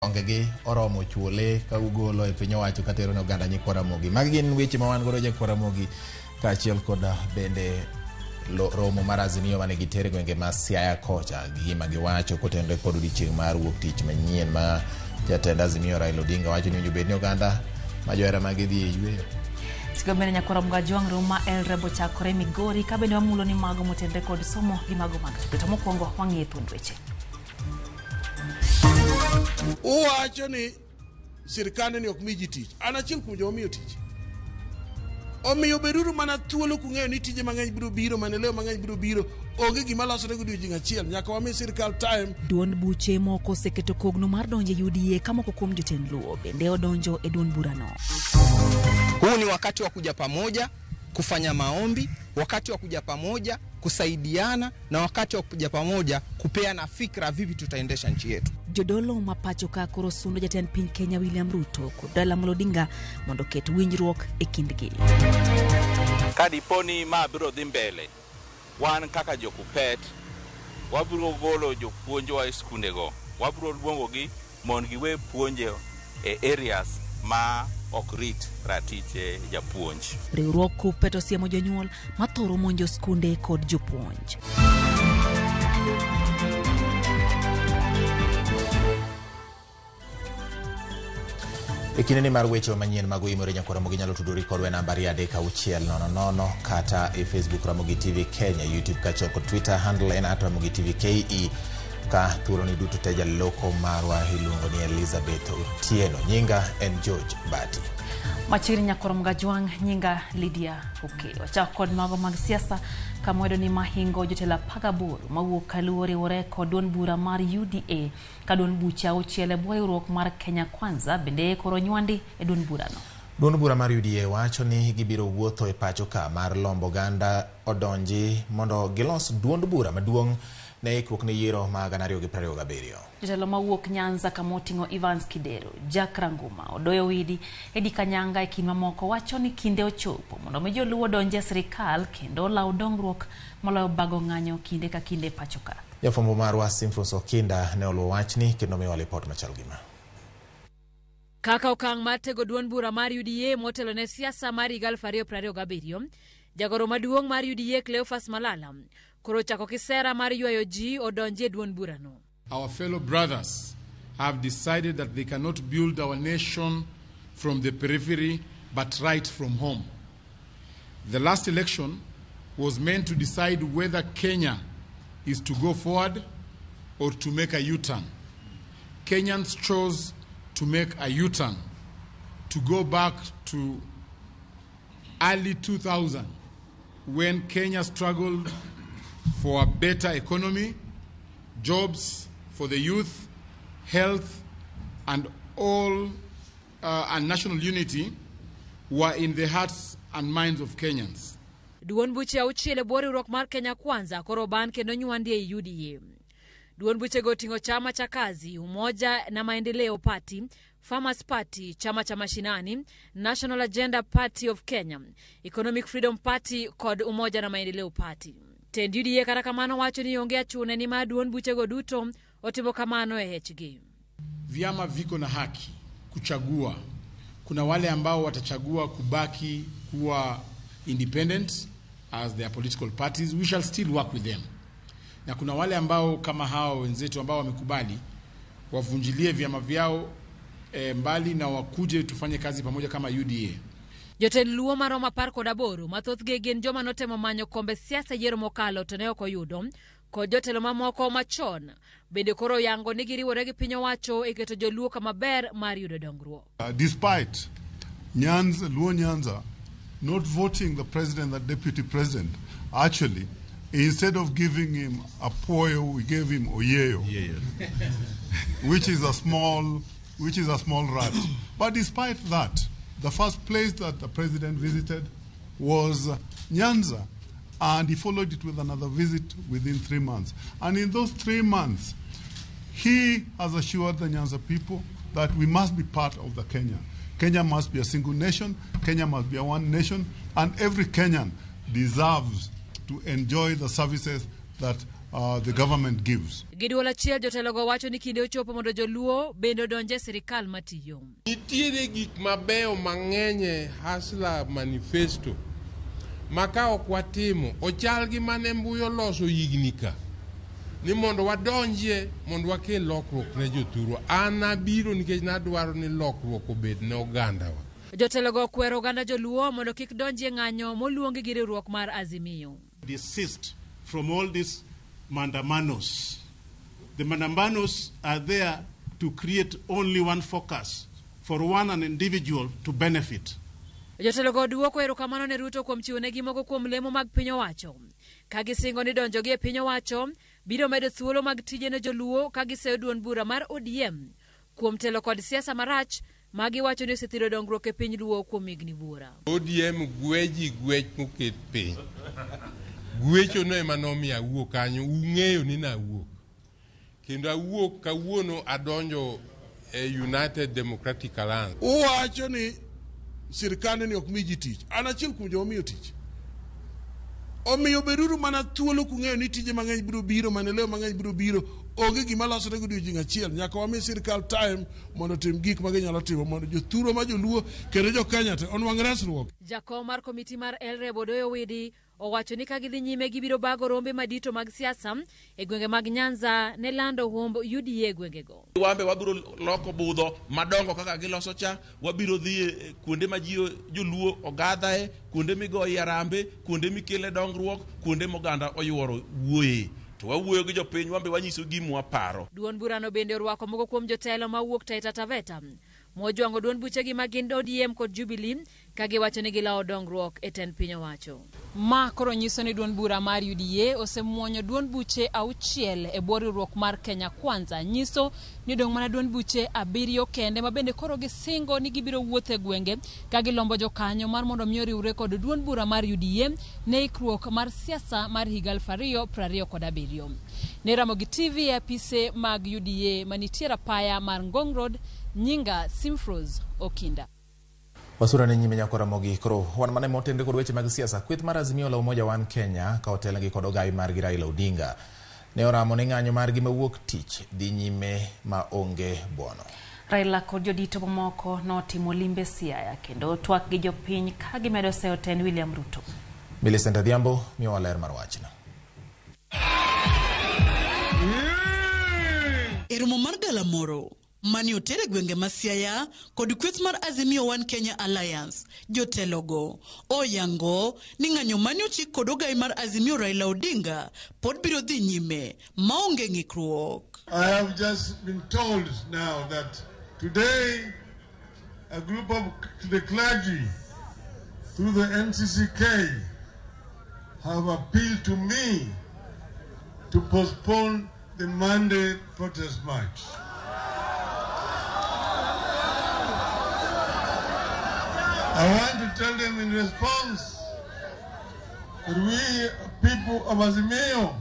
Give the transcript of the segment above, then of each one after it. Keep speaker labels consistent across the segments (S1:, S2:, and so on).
S1: Ongegi oromo chuo le ka ugolo e piny owacho katero ne oganda nyikwa Ramogi. Magi gin weche ma wan godo nyikwa Ramogi kaachiel kod bende romo mar Azimio mane gitere gwenge ma Siaya kocha gi gima giwacho kotenore kod odiochieng' mar wuok tich manyien ma jatend Azimio Raila Odinga wacho ni owinjo bed ni oganda ma johera mage dhi e yweyo.
S2: Sigo bende nyakwara Mgajwang' romo ma El Rebo chakore Migori ka bende wamulo ni mago motenre kod somo gi mago mag tuke. To mokwongo wang'iye thuond weche.
S3: Uwacho ni sirkande ni ok mi ji tich. An achiel kuom joma miyo tich. Omiyo beduru mana thuolo kung'eyo ni tije mang'eny biro biro, maendeleo mang'eny biro biro. Onge gima losore godiochieng' achiel. Nyaka wami sirkal time.
S2: Duond buche moko oseketo kogno mar donjo e UDA ka moko kuom jotend Luo bende odonjo e duond burano.
S4: Huu ni wakati wa kuja pamoja kufanya maombi, wakati wa kuja pamoja kusaidiana, na wakati wa kuja pamoja kupeana fikra vipi tutaendesha nchi yetu.
S2: Jodolo ma pacho ka koro sundo jatend piny Kenya William Ruto kod Raila Amolo Odinga mondo oket winjruok e kindgi.
S5: Ka dipo ni ma biro dhi mbele, wan kaka jo Kuppet wabiro golo jopuonjwa e skundego, wabiro luongogi mondo giwe puonjo e areas ma ok rit ratich japuonj.
S2: Riwruog Kuppet osiemo jonyuol mathoro monjo skunde kod jopuonj.
S1: E kindeni mar weche manyien mag Oimore Nyakwar Ramogi nyalo tudori kodwa e namba 23600 kata e Facebook Ramogi TV Kenya, YouTube kaachiel kod Twitter handle en @Ramogi TV KE. Ka thuoloni duto te jaloko marwa iluongo ni Elizabeth Otieno. Nyinga en George Bati.
S2: Machiegni Nyakwar Mgajwang' nyinga Lydia Oke. Wachak kod mago mag siasa kama wayudo ni mahingo jotelo 18 mawuok kaluo riwore kod duond bura mar UDA ka duond buche auchiel e bwo riwruok mar Kenya Kwanza bende koro nywandi e duond burano.
S1: Duond bura mar UDA wacho ni gibiro wuotho e pacho ka mar lombo oganda odonji mondo gilos duond bura maduong' ne ikruok ne yiero ma 2027.
S2: Jotelo mawuok Nyanza kama oting'o Evans Kidero, Jack Ranguma, Odoyo Widi, Eddie Kanyanga e kind mamoko wacho ni kinde ochopo mondo mi joluo odonji e sirikal kendo olaw dongruok moloyo bago ng'anyo kinde ka kinde e pacho ka.
S1: Jafwambo marwa Simfros Okinda ne oluwo wachni kendo miwa lipot machal gima.
S6: Kaka okang' mar tego duond bura mar UDA motelo ne siasa mar higa 2027, jagoro maduong' mar UDA Cleophas Malala koro ochako kisera mar ywayo ji odonji e duond burano.
S7: Our fellow brothers have decided that they cannot build our nation from the periphery but right from home. The last election was meant to decide whether Kenya is to go forward or to make a U-turn. Kenyans chose to make a U-turn, to go back to early 2000 when Kenya struggled for a better economy, jobs for the youth, health, and all and national unity were in the hearts and minds of Kenyans.
S6: Duond buche auchiel e bwo riwruok mar Kenya Kwanza koro ban kendo nywandi ei UDA. Duond buchego oting'o chama cha Kazi, Umoja na Maendeleo Party, Farmers Party, Chama cha Mashinani, National Agenda Party of Kenya, Economic Freedom Party kod Umoja na Maendeleo Party. Tend UDA kata kamano wacho ni onge achune ni mar duond buchego duto otimo kamano e hechgi.
S7: Vyama viko na haki kuchagua. Kuna wale ambao watachagua kubaki kuwa independent as their political parties, we shall still work with them. Na kuna wale ambao kama hao wenzetu ambao wamekubali wavunjilie vyama vyao mbali na wakuje tufanye kazi pamoja kama UDA.
S6: Jotend Luo maromo 18 mathothgi gin joma notemo manyo kombe siasa yiero mokalo to ne ok oyudo, kod jotelo mamoko machon bende koro yango ni giriwore gi piny owacho e keto joluo kama ber mar yudo dongruok.
S8: Despite Nyanza, Luo Nyanza not voting the president and deputy president, actually, instead of giving him a poyo, we gave him oyeyo, which is a small rat. But despite that, the first place that the president visited was Nyanza, and he followed it with another visit within 3 months. And in those 3 months, he has assured the Nyanza people that we must be part of the Kenya. Kenya must be a single nation, Kenya must be a one nation, and every Kenyan deserves to enjoy the services that the government gives.
S6: Gi duol achiel jotelogo wacho ni kinde ochopo mondo joluo bende odonje e sirikal matiyo.
S9: Nitiere gik mabeyo mang'eny e Hustler Manifesto ma ka ok watimo ochal gi mane Mbuyu oloso higni ka ni mondo wadonjie mondo wakel lokruok ne jothurwa. An abiro nikech nadwaro ni lokruok obed ne ogandawa.
S6: Jotelogo okwero oganda joluo mondo kik donjie ng'anyo moluongi gi riwruok mar Azimio.
S10: Desist from all these mandamanos. The mandamanos are there to create only one focus for one an individual to benefit.
S6: Jotelogo duoko erokamano ne Ruto kuom chiwonegi moko kuom lemo mag piny owacho. Ka gisingo ni donjogi e piny owacho biro medo thuolo mag tije ne joluo ka giseyo duond bura mar ODM kuom telo kod siasa marach ma giwacho ni osethiro dongruok e piny luo kuom higni buora.
S9: ODM gweji gwech moket piny. Gwecho no ema nomiyo awuok kanyo, ung'eyo ni nawuok. Kendo awuok kawuono adonjo e United Democratic Alliance.
S3: Uwacho ni sirkande ni ok mi ji tich. An achiel kuom joma miyo tich. Omiyo beduru mana thuolo kung'eyo ni tije mang'eny biro biro, maendeleo mang'eny biro biro. Onge gima losore godiochieng' achiel. Nyaka wami sirkal time mondo otim gik ma ginyalo timo mondo jothurwa ma joluo kendo jo Kenya te onwang' resruok.
S6: Jakom mar komiti mar LREB Odoyo Widi owacho ni ka gidhi nyime gibiro bago rombe madito mag siasa e gwenge mag Nyanza ne lando humb UDA e gwengego.
S11: Wambe wabiro loko budho madongo kaka giloso cha, wabiro dhi e kuonde ma ji joluo ogadhae, kuonde migoye arambe, kuonde mikele dongruok, kuonde moganda oyuoro wuoye. To wawuoyo gi jopiny, wambe wanyiso gima waparo.
S6: Duond burano bende orwako moko kuom jotelo mawuok Taita Taveta mojwang'o duond buchegi ma gin ODM kod Jubilee ka giwacho ni gilawo dongruok e tend piny owacho. Ma koro nyiso ni duond bura mar UDA osemuonyo duond buche 6 e bwo riwruok mar Kenya Kwanza. Nyiso ni dong' mana duond buche 7 kende ma bende koro gisingo ni gibiro wuotho e gwenge ka gilombo jokanyo mar mondo mi oriwre kod duond bura mar UDA ne ikruok mar siasa mar higa 2027. Ne Ramogi TV e apise mag UDA manitie rapaya mar Ngong Road, nyinga Simfrose Okinda.
S1: Wasura ne nyime nyako Ramogi koro wan mane motenre kod weche mag siasa. Kweth mar Azimio la Umoja One Kenya ka otelnegi kod ogai margi Raila Odinga ne oramo ni ng'anyo margi mawuok tich dhi nyime ma onge buono.
S2: Raila kod jodito mamoko notimo limbe Siaya kendo twak gi jopiny ka gimedo seyo tend William Ruto.
S1: Millicent Adhiambo miyowa ler mar wachno.
S12: E romo mar galamoro mani otere gwenge ma Siaya kod kweth mar Azimio One Kenya Alliance, jotelogo oyango ni ng'anyo mani ochik kod ogai mar Azimio Raila Odinga pod biro dhi nyime maonge ng'ikruok.
S13: I have just been told now that today a group of the clergy through the NCCK have appealed to me to postpone the Monday protest march. I want to tell them in response that we people of Azimio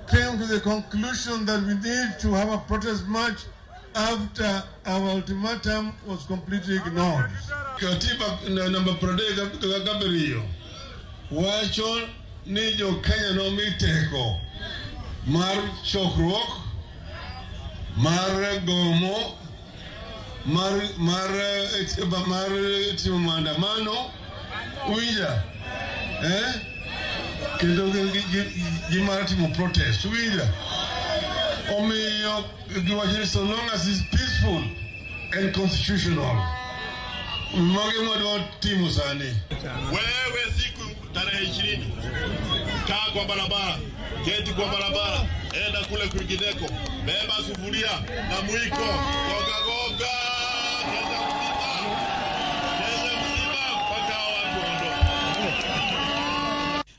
S13: came to the conclusion that we need to have a protest march after our ultimatum was completely ignored. Katiba namba 37 wacho ni jo Kenya nomi teko mar chokruok, mar gomo, mar timo maandamano, winja, kendo gi mar timo protest, winja. Omiyo giwacho so long as it's peaceful and constitutional. Mage mwadwa timo sani.
S14: Wewe siku tarehe 20 kaa kwa barabara, keti kwa barabara, enda kule kwingineko, beba sufuria na mwiko, goga goga, Kenya mzima mpaka watu waondoke.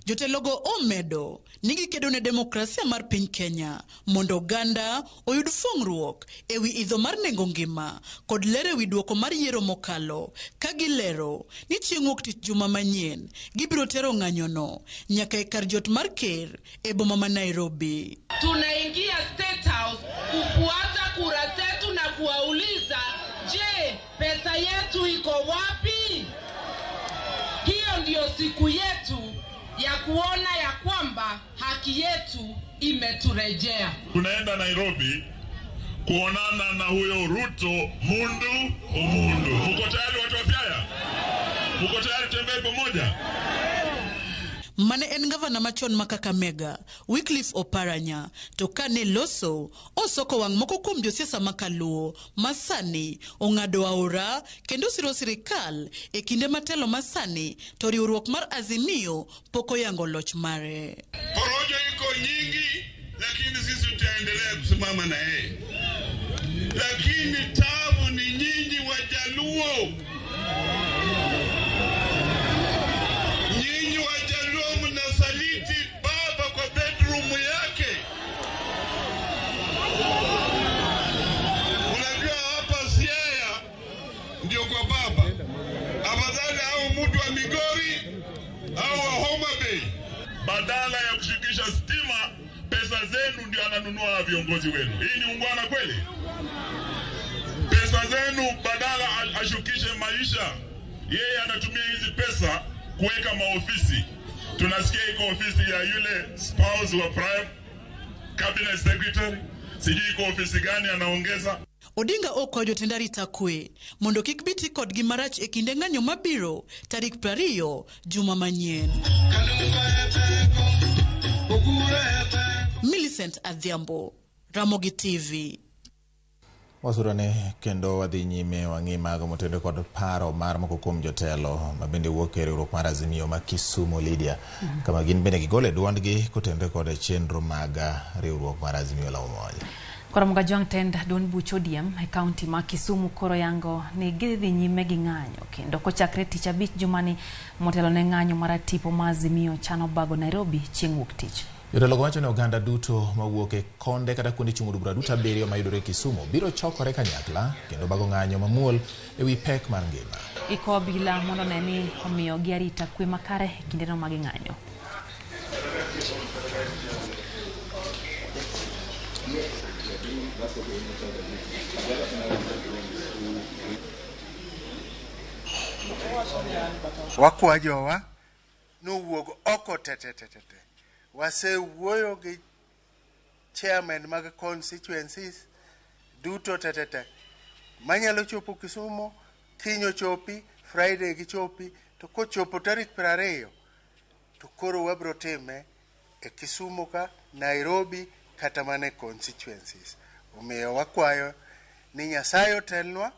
S12: Jotelogo omedo ni gikedo ne demokrasia mar piny Kenya mondo oganda oyud fong'ruok ewi idho mar nengo ngima kod ler ewi duoko mar yiero mokalo, ka gilero ni chieng' wuok tich juma manyien gibiro tero ng'anyono nyaka e kar jot mar ker e boma ma Nairobi.
S15: Tunaingia State House kufuata kura zetu na kuwauliza, je, pesa yetu iko wapi? Hiyo ndiyo siku yetu ya kuona ya kwamba haki yetu imeturejea.
S14: Tunaenda Nairobi kuonana na huyo Ruto mundu umundu. Muko tayari watu wa Siaya? Muko tayari tutembee pamoja?
S12: Mane en gavana machon ma Kakamega, Wycliffe Oparanya, to kane loso, osoko wang' moko kuom josiasa ma kaluo ma sani ong'ado aora kendo siro sirikal e kinde matelo masani to riwruok mar Azimio pok oyango loch mare.
S14: Porojo iko nyingi, lakini sisi tutaendelea kusimama na yeye. Lakini tabu ni nyinyi Wajaluo. Nyinyi Wajaluo mnasaliti baba kwa bedroom yake. Unajua hapa Siaya ndio kwa baba. Afadhali au mtu wa Migori au wa Homa Bay. Badala ya kushukisha stima, pesa zenu ndio ananunua viongozi wenu. Hii ni ungwana kweli? Pesa zenu badala ashukishe maisha, yeye anatumia hizi pesa kuweka maofisi. Tunasikia iko ofisi ya yule spouse wa prime cabinet secretary, sijui iko ofisi gani anaongeza.
S12: Odinga okwayo jotend arita kwe mondo kik bi ti kodgi marach e kinde ng'anyo mabiro tarik 20 juma manyien. Millicent Adhiambo, Ramogi TV.
S1: Wasurane kendo wadhi nyime wang'i mago motenore kod paro mar moko kuom jotelo ma bende wuok e riwruok mar Azimio ma Kisumu Lydia, kama gin bende gigolo e duondgi kotenore kod chenro mag riwruok mar Azimio la Umoja.
S2: Koro Mgajwang' tend duond buch ODM e kaunti ma Kisumu koro yango ni gidhi nyime gi ng'anyo kendo kochakre tich abich jumani motelo ne ng'anyo mar tipo ma Azimio chano bago Nairobi chieng' wuok tich.
S1: Jotelo wacho ni oganda duto mawuok e konde kata kuonde chung' od bura duto 7 mayudore Kisumu biro chokore kanyakla kendo bago ng'anyo mamuol e wi pek mar ngima.
S2: Iko obila mondo one ni omiyo gi arita kwe makare e kindeno mag ng'anyo.
S16: Wakwa jowa nowuog oko tetetetete. Wasewuoyo gi chairman mag constituencies duto tetete. Manyalo chopo Kisumu, kiny ochopi, Friday gichopi, to kochopo tarik 20 to koro wabro time e Kisumu ka, Nairobi kata mana e constituencies. Omiyo wakwayo ni Nyasaye otelnwa,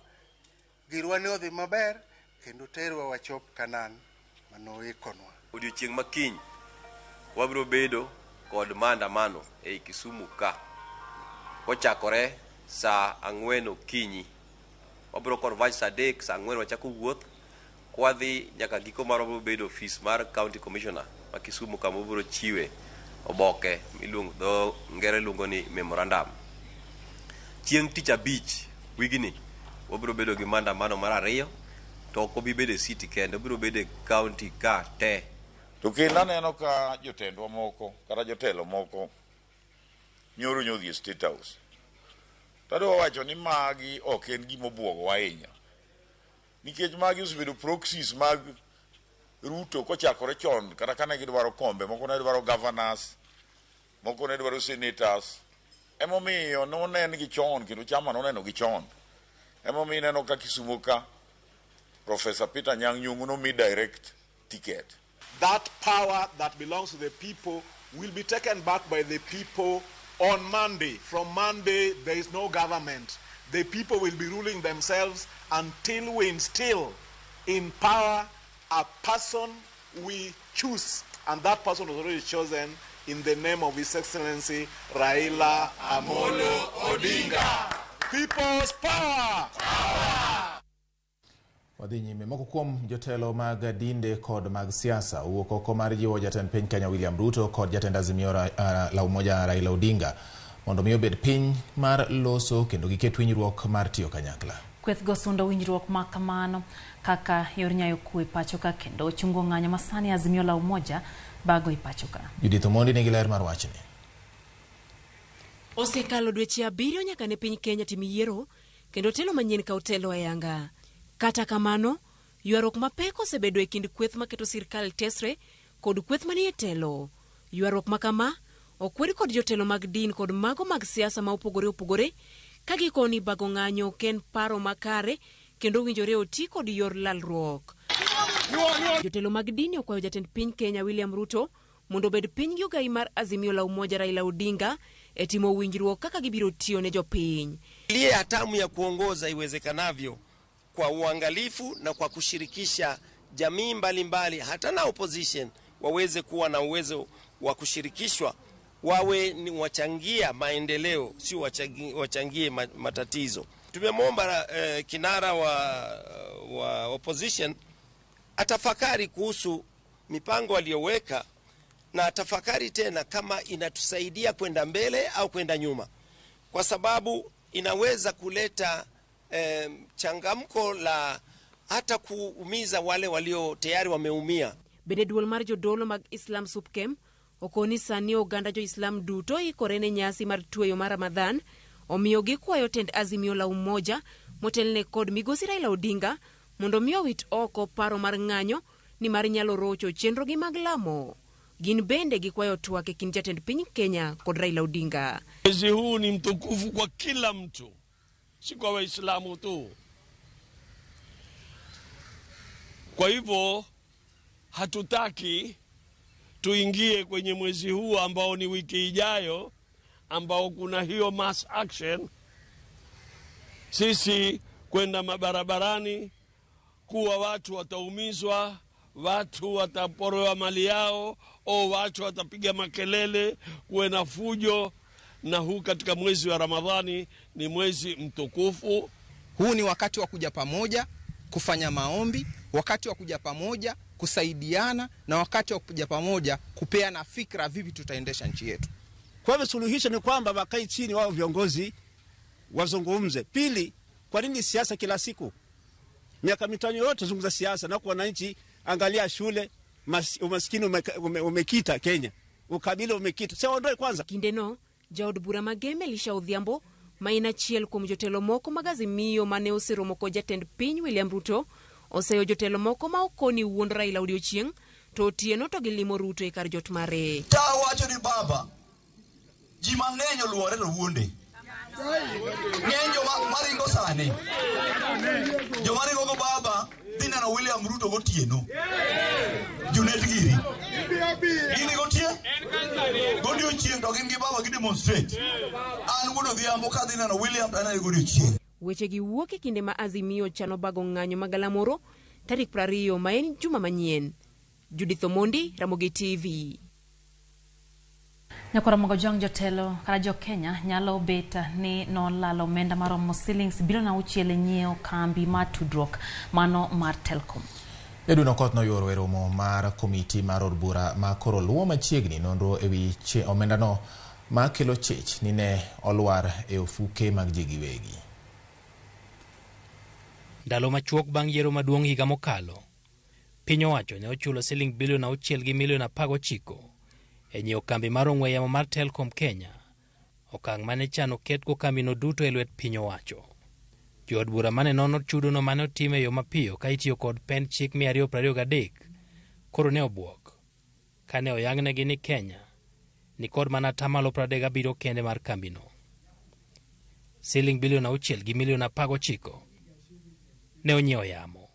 S16: girwa ni odhi maber, kendo terwa wachop Kanan manoikonwa.
S17: Odiochieng' ma kiny wabiro bedo kod maandamano ei Kisumu ka kochakore saa 4 okinyi. Wabiro converge saa 3, saa 4 wachako wuoth kwadhi nyaka giko mar wabiro bedo ofis mar county commissioner ma Kisumu kama wabiro chiwe oboke miluongo dho ngere luongo ni memorandum. Chieng' tich abich wigni wabiro bedo gi maandamano mar 2 to ok obi bedo e city kende, obiro bedo e county ka te.
S18: To kendo aneno ka jotendwa moko kata jotelo moko nyoro nyodhi e State House. Tadwa wacho ni magi ok en gima obwogowa ahinya. Nikech magi osebedo proxies mag Ruto kochakore chon kata kane gidwaro kombe, moko ne dwaro governors, moko ne dwaro senators. Emomiyo nonen gi chon kendo chama noneno gi chon. Emomiyo ineno ka Kisumu ka Professor Peter Nyang' Nyong'o nomi direct ticket.
S19: That power that belongs to the people will be taken back by the people on Monday. From Monday, there is no government. The people will be ruling themselves until we instill in power a person we choose. And that person was already chosen in the name of His Excellency Raila Amolo Odinga. People's power! Power!
S1: Wadhi nyime moko kuom jotelo mag dinde kod mag siasa owuok oko mar jiwo jatend piny Kenya William Ruto kod jatend Azimio la Umoja Raila Odinga mondo mi obed piny mar loso kendo giket winjruok mar tiyo kanyakla.
S2: Kweth go sundo winjruok ma kamano kaka yor nyayo kwe pacho ka kendo chungo ng'anyo masani Azimio la Umoja bago e pacho ka.
S1: Judith Omondi nigi ler mar wachni.
S20: Osekalo dweche 7 nyaka ne piny Kenya tim yiero kendo telo manyien ka otelo e anga. Kata kamano, ywaruok mapek osebedo e kind kweth maketo sirkal tesre kod kweth manie telo. Ywaruok ma kama okwed kod jotelo mag din kod mago mag siasa ma opogore opogore ka gikoni bago ng'anyo ok en paro makare kendo owinjore oti kod yor lalruok. Jotelo mag dini okwayo jatend piny Kenya William Ruto mondo obed piny gi ogai mar Azimio la Umoja Raila Odinga e timo winjruok kaka gibiro tiyo ne jopiny.
S21: Liye hatamu ya kuongoza iwezekanavyo kwa uangalifu na kwa kushirikisha jamii mbalimbali mbali, hata na opposition waweze kuwa na uwezo wa kushirikishwa, wawe ni wachangia maendeleo, sio wachangie matatizo. Tumemwomba kinara wa opposition atafakari kuhusu mipango aliyoweka na atafakari tena kama inatusaidia kwenda mbele au kwenda nyuma, kwa sababu inaweza kuleta changamko la hata kuumiza wale walio tayari wameumia.
S20: Bende duol mar jodolo mag Islam Supkem okoni sani oganda jo Islam duto ikore ne nyasi mar tweyo mar Ramadhan, omiyo gikwayo tend Azimio la Umoja motelne kod migosi Raila Odinga mondo mi owit oko paro mar ng'anyo ni mar nyalo rocho chenrogi mag lamo. Gin bende gikwayo twak e kind jatend piny Kenya kod Raila Odinga.
S22: Mwezi huu ni mtukufu kwa kila mtu, si kwa Waislamu tu. Kwa hivyo hatutaki tuingie kwenye mwezi huu ambao ni wiki ijayo, ambao kuna hiyo mass action, sisi kwenda mabarabarani kuwa watu wataumizwa, watu wataporewa mali yao, au watu watapiga makelele, kuwe na fujo. Na huu katika mwezi wa Ramadhani ni mwezi mtukufu.
S4: Huu ni wakati wa kuja pamoja kufanya maombi, wakati wa kuja pamoja kusaidiana, na wakati wa kuja pamoja kupeana fikra vipi tutaendesha nchi yetu.
S23: Kwa hivyo suluhisho ni kwamba wakae chini wao viongozi wazungumze. Pili, kwa nini siasa kila siku? Miaka mitano yote zungumza siasa na kwa wananchi, angalia shule, umaskini umekita Kenya, ukabila umekita. Sasa ondoe kwanza.
S20: Kindeno jaod bura Mageme Elisha Odhiambo ma en achiel kuom jotelo moko mag Azimio mane oseromo kod jatend piny William Ruto oseyo jotelo moko ma okoni wuond Raila odiochieng' to otieno to gilimo Ruto e kar jot mare.
S24: Ta wacho ni baba, ji mang'eny oluore to wuonde. Ng'eny joma maringo sani. Joma ringo go baba dhi neno William Ruto gotieno. Junet giri. Gini gotieno. Godiochieng' to gin gi baba gi demonstrate. An wuod Odhiambo kadhi neno William to anene godiochieng'.
S20: Wechegi wuok e kinde ma Azimio chano bago ng'anyo ma galamoro tarik 20 ma en juma manyien. Judith Omondi, Ramogi TV.
S2: Nyakora Mogojong jotelo kata jo Kenya nyalo bet ni nolalo omenda maromo silings bilion 6 e nyiewo kambi mar tudruok mano mar Telkom.
S1: Edwin Okoth noyuoro e romo mar komiti mar od bura ma koro luwo machiegni nonro ewi omendano ma kelo chich ni ne olwar e ofuke mag ji giwegi.
S25: Ndalo machuok bang' yiero maduong' higa mokalo, piny owacho ne ochulo siling bilion 6 gi milion 19 e nyiewo kambi mar ong'we yamo mar Telkom Kenya, okang' mane chano ketgo kambino duto e lwet piny owacho. Jood bura mane nono chudono mane otim e yo mapiyo ka itiyo kod pend chik 223 koro ne obwok kane oyangnegi ni Kenya ni kod mana 37% kende mar kambino. Siling bilion 6 gi milion 19 ne onyiewo yamo.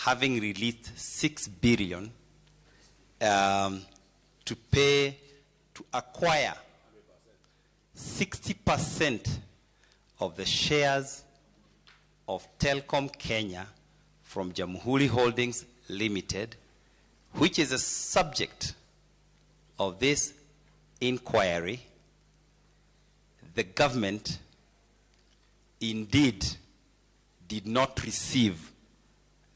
S26: Having released 6 billion to pay to acquire 60% of the shares of Telkom Kenya from Jamhuri Holdings Limited, which is a subject of this inquiry, the government indeed did not receive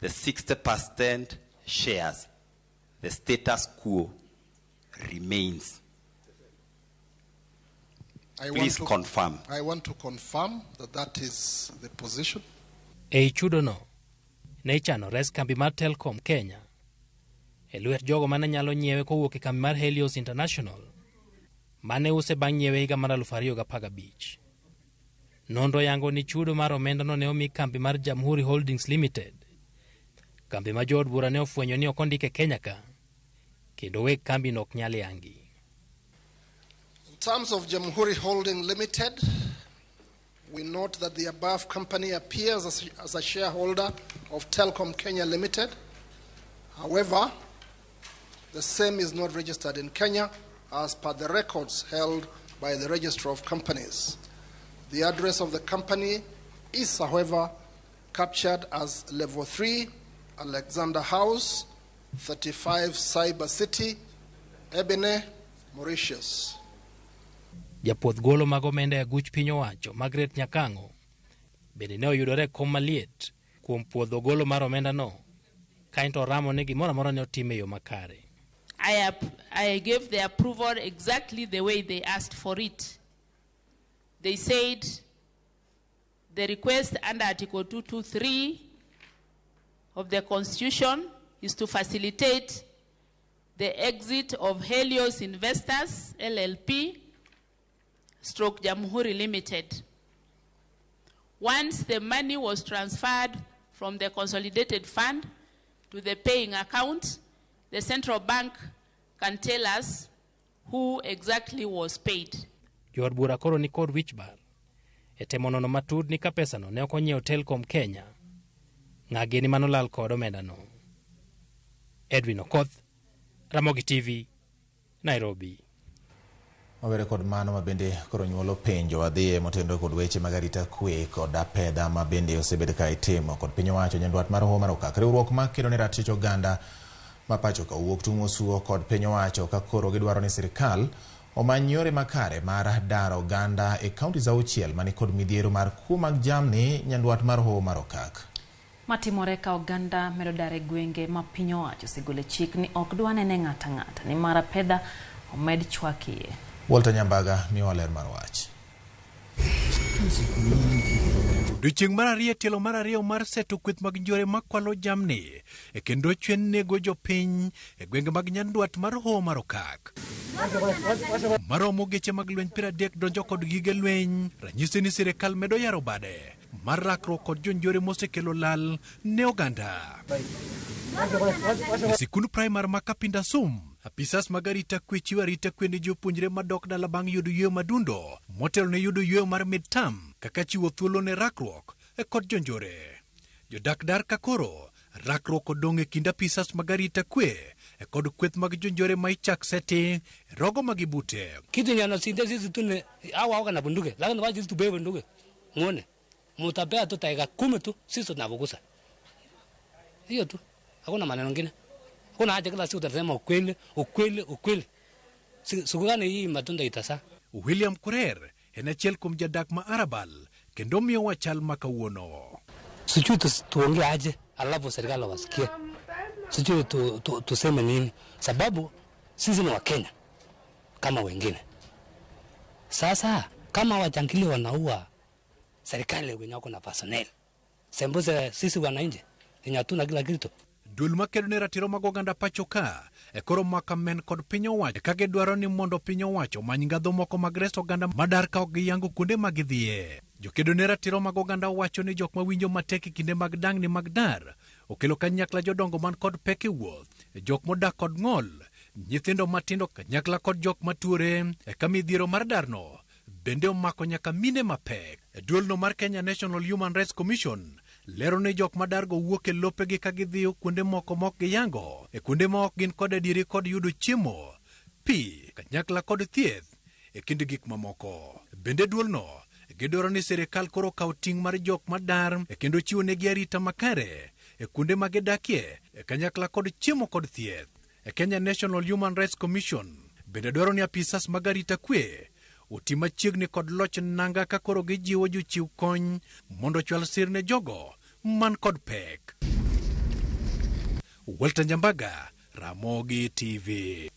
S26: the 60% shares. The status quo remains. Please confirm.
S27: I want to confirm that that is the position.
S25: Ei chudono ne ichano res kambi mar Telkom Kenya e lwet jogo mane nyalo nyiewe kowuok e kambi mar Helios International mane use bang' nyiewe higa mar 2015. Nonro yango ni chudo mar omendano ne omi kambi mar Jamhuri Holdings Limited, kambi ma jood bura ne ofwenyo ni ok ondike Kenya ka, kendo weg kambino ok nyal yangi.
S27: In terms of Jamhuri Holding Limited, we note that the above company appears as a shareholder of Telkom Kenya Limited. However, the same is not registered in Kenya as per the records held by the Registrar of Companies. The address of the company is, however, captured as Level 3, Alexander House, 35 Cyber City, Ebene, Mauritius.
S25: Japuoth golo mag omenda e aguch piny owacho Margaret Nyakang'o bende ne oyudore e kom maliet kuom puodho golo mar omendano kaeto oramo ni gimoro amora ne otim e yo makare.
S15: I gave the approval exactly the way they asked for it. They said the request under Article 223 of the Constitution is to facilitate the exit of Helios Investors, LLP, stroke Jamhuri Limited. Once the money was transferred from the consolidated fund to the paying account, the central bank can tell us who exactly was paid.
S25: Jood bura koro ni kod wich bar e temo nono matut ni ka pesano ne ok onyiewo Telkom Kenya, ng'a gini manolal kod omendano. Edwin Okoth, Ramogi TV, Nairobi.
S1: Wawere kod mano mabende koro nyuolo penjo wadhiye motenore kod weche mag arita kwe kod apedha mabende osebed ka itimo kod piny owacho nyandwat mar Hoho mar Okak. Riwruok makedo ne ratich oganda ma pacho ka owuok tung' osuo kod piny owacho ka koro gidwaro ni sirikal omany yore makare mar daro oganda e kauntis auchiel mani kod midhiero mar kuo mag jamni nyandwat mar Hoho mar Okak.
S2: Matimore ka oganda medo dar e gwenge ma piny owacho osegolo chik ni ok dwa nene ng'ato ang'ata nimar apedha omed chwakie.
S1: Walter Nyambaga miyowa ler mar wach.
S3: Odiochieng' mar ariyo e tielo mar ariyo mar seto kweth mag njore makwalo jamni e kendo chwen nego jopiny e gwenge mag nyandwat mar Hoho mar Okak. Maromo geche mag lweny 30 donjo kod gige lweny, ranyisi ni sirikal medo yaro bade mar rakruok kod jonjore mosekelo lal ne oganda. E sikund primar ma Kapinda Sum, apisas mag arita kwe chiwo arita kwe ne jopuonjre madok dala bang' yudo yweyo madundo motelo ne yudo yweyo mar mid-term kaka chiwo thuolo ne rakruok kod jonjore. Jodak dar ka koro rakruok odong' e kind apisas mag arita kwe kod kweth mag jonjore ma ichak seti e rogo ma gibute.
S5: Kitu yenye anashinda sisi tu ni hawa wako na bunduki, lakini wacha sisi tubebe bunduki. Muone. Mutapea tu dakika 10 tu, sisi tunavukuza. Hiyo tu. Hakuna maneno mengine. Hakuna haja kila siku tutasema ukweli, ukweli, ukweli. Siku gani hii matunda itazaa?
S3: William Kurer en achiel kuom jadak ma Arabal kendo miyowa chal ma kawuono.
S5: Sijui tuongee aje alafu serikali wasikie. Sijui tuseme nini sababu sisi ni Wakenya kama wengine. Sasa kama wajangili wanaua serikali wenye wako na personnel, sembuse sisi wananchi wenye hatuna kila kitu.
S3: Duol makedo ne ratiro mag oganda pacho ka e koro maka men kod piny owacho ka gidwaro ni mondo piny owacho omany ngadho moko mag reso oganda madar ka ok giyango kuonde ma gidhiye. Jokedo ne ratiro mag oganda wacho ni jok mawinjo matek e kinde mag dangni mag dar okelo kanyakla jodongo man kod pek e wuoth, jok modak kod ng'ol, nyithindo matindo kanyakla kod jok matuore eka midhiero mar darno bende omako nyaka mine mapek. E duolno mar Kenya National Human Rights Commission lero ni jok madargo wuok e lopegi ka gidhiyo kuonde moko mok giyango, e kuonde ma ok gin kod adieri kod yudo chiemo, pi, kanyakla kod thieth e kind gik mamoko. Bende duolno gidwaro ni sirikal koro kaw ting' mar jok madar e kendo chiwo negi arita makare e kuonde ma gidakie e kanyakla kod chiemo kod thieth. E Kenya National Human Rights Commission bende dwaro ni apisas mag arita kwe oti machiegni kod loch nanga ka koro gijiwo jochiw kony mondo ochwal sir ne jogo man kod pek. Walter Nyambaga, Ramogi TV.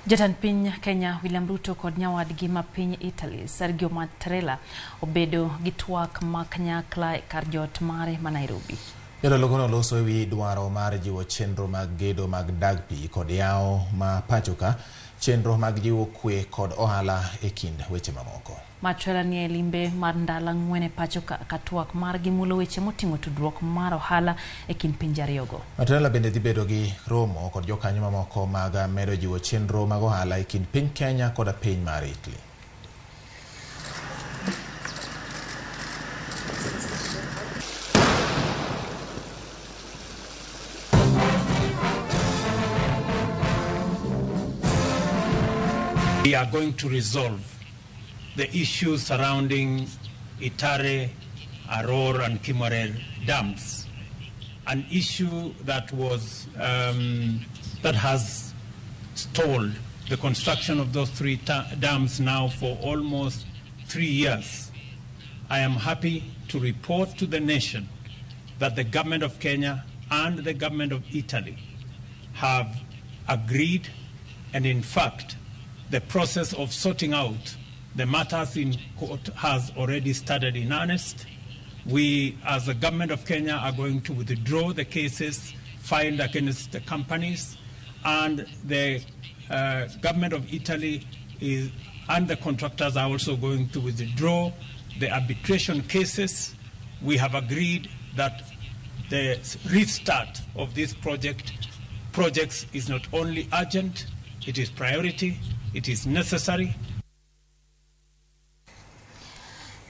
S2: Jatend piny Kenya William Ruto kod nyawadgi ma piny Italy Sergio Mattarella obedo gi twak ma kanyakla e kar jot mare ma Nairobi.
S1: Jatelo kono loso ewi dwaro mar jiwo chenro mag gedo mag dag pi kod yawo ma pachoka, chenro mag jiwo kwe kod ohala e kind weche mamoko.
S2: Mattarella ni e limbe mar ndalo 4 e pacho ka twak margi mulo weche moting'o tudruok mar ohala e kind pinje ariyogo.
S1: Mattarella bende dhi bedo gi romo kod jokanyo mamoko mag medo jiwo chenro mag ohala e kind piny Kenya kod piny mar Italy.
S6: We are going to resolve the issues surrounding Itare, Aror and Kimwarer dams, an issue that was that has stalled the construction of those three dams now for almost 3 years. I am happy to report to the nation that the government of Kenya and the government of Italy have agreed, and in fact, the process of sorting out the matters in court has already started in earnest. We, as the government of Kenya, are going to withdraw the cases filed against the companies, and the government of Italy is, and the contractors are also going to withdraw the arbitration cases. We have agreed that the restart of these projects is not only urgent, it is priority, it is necessary.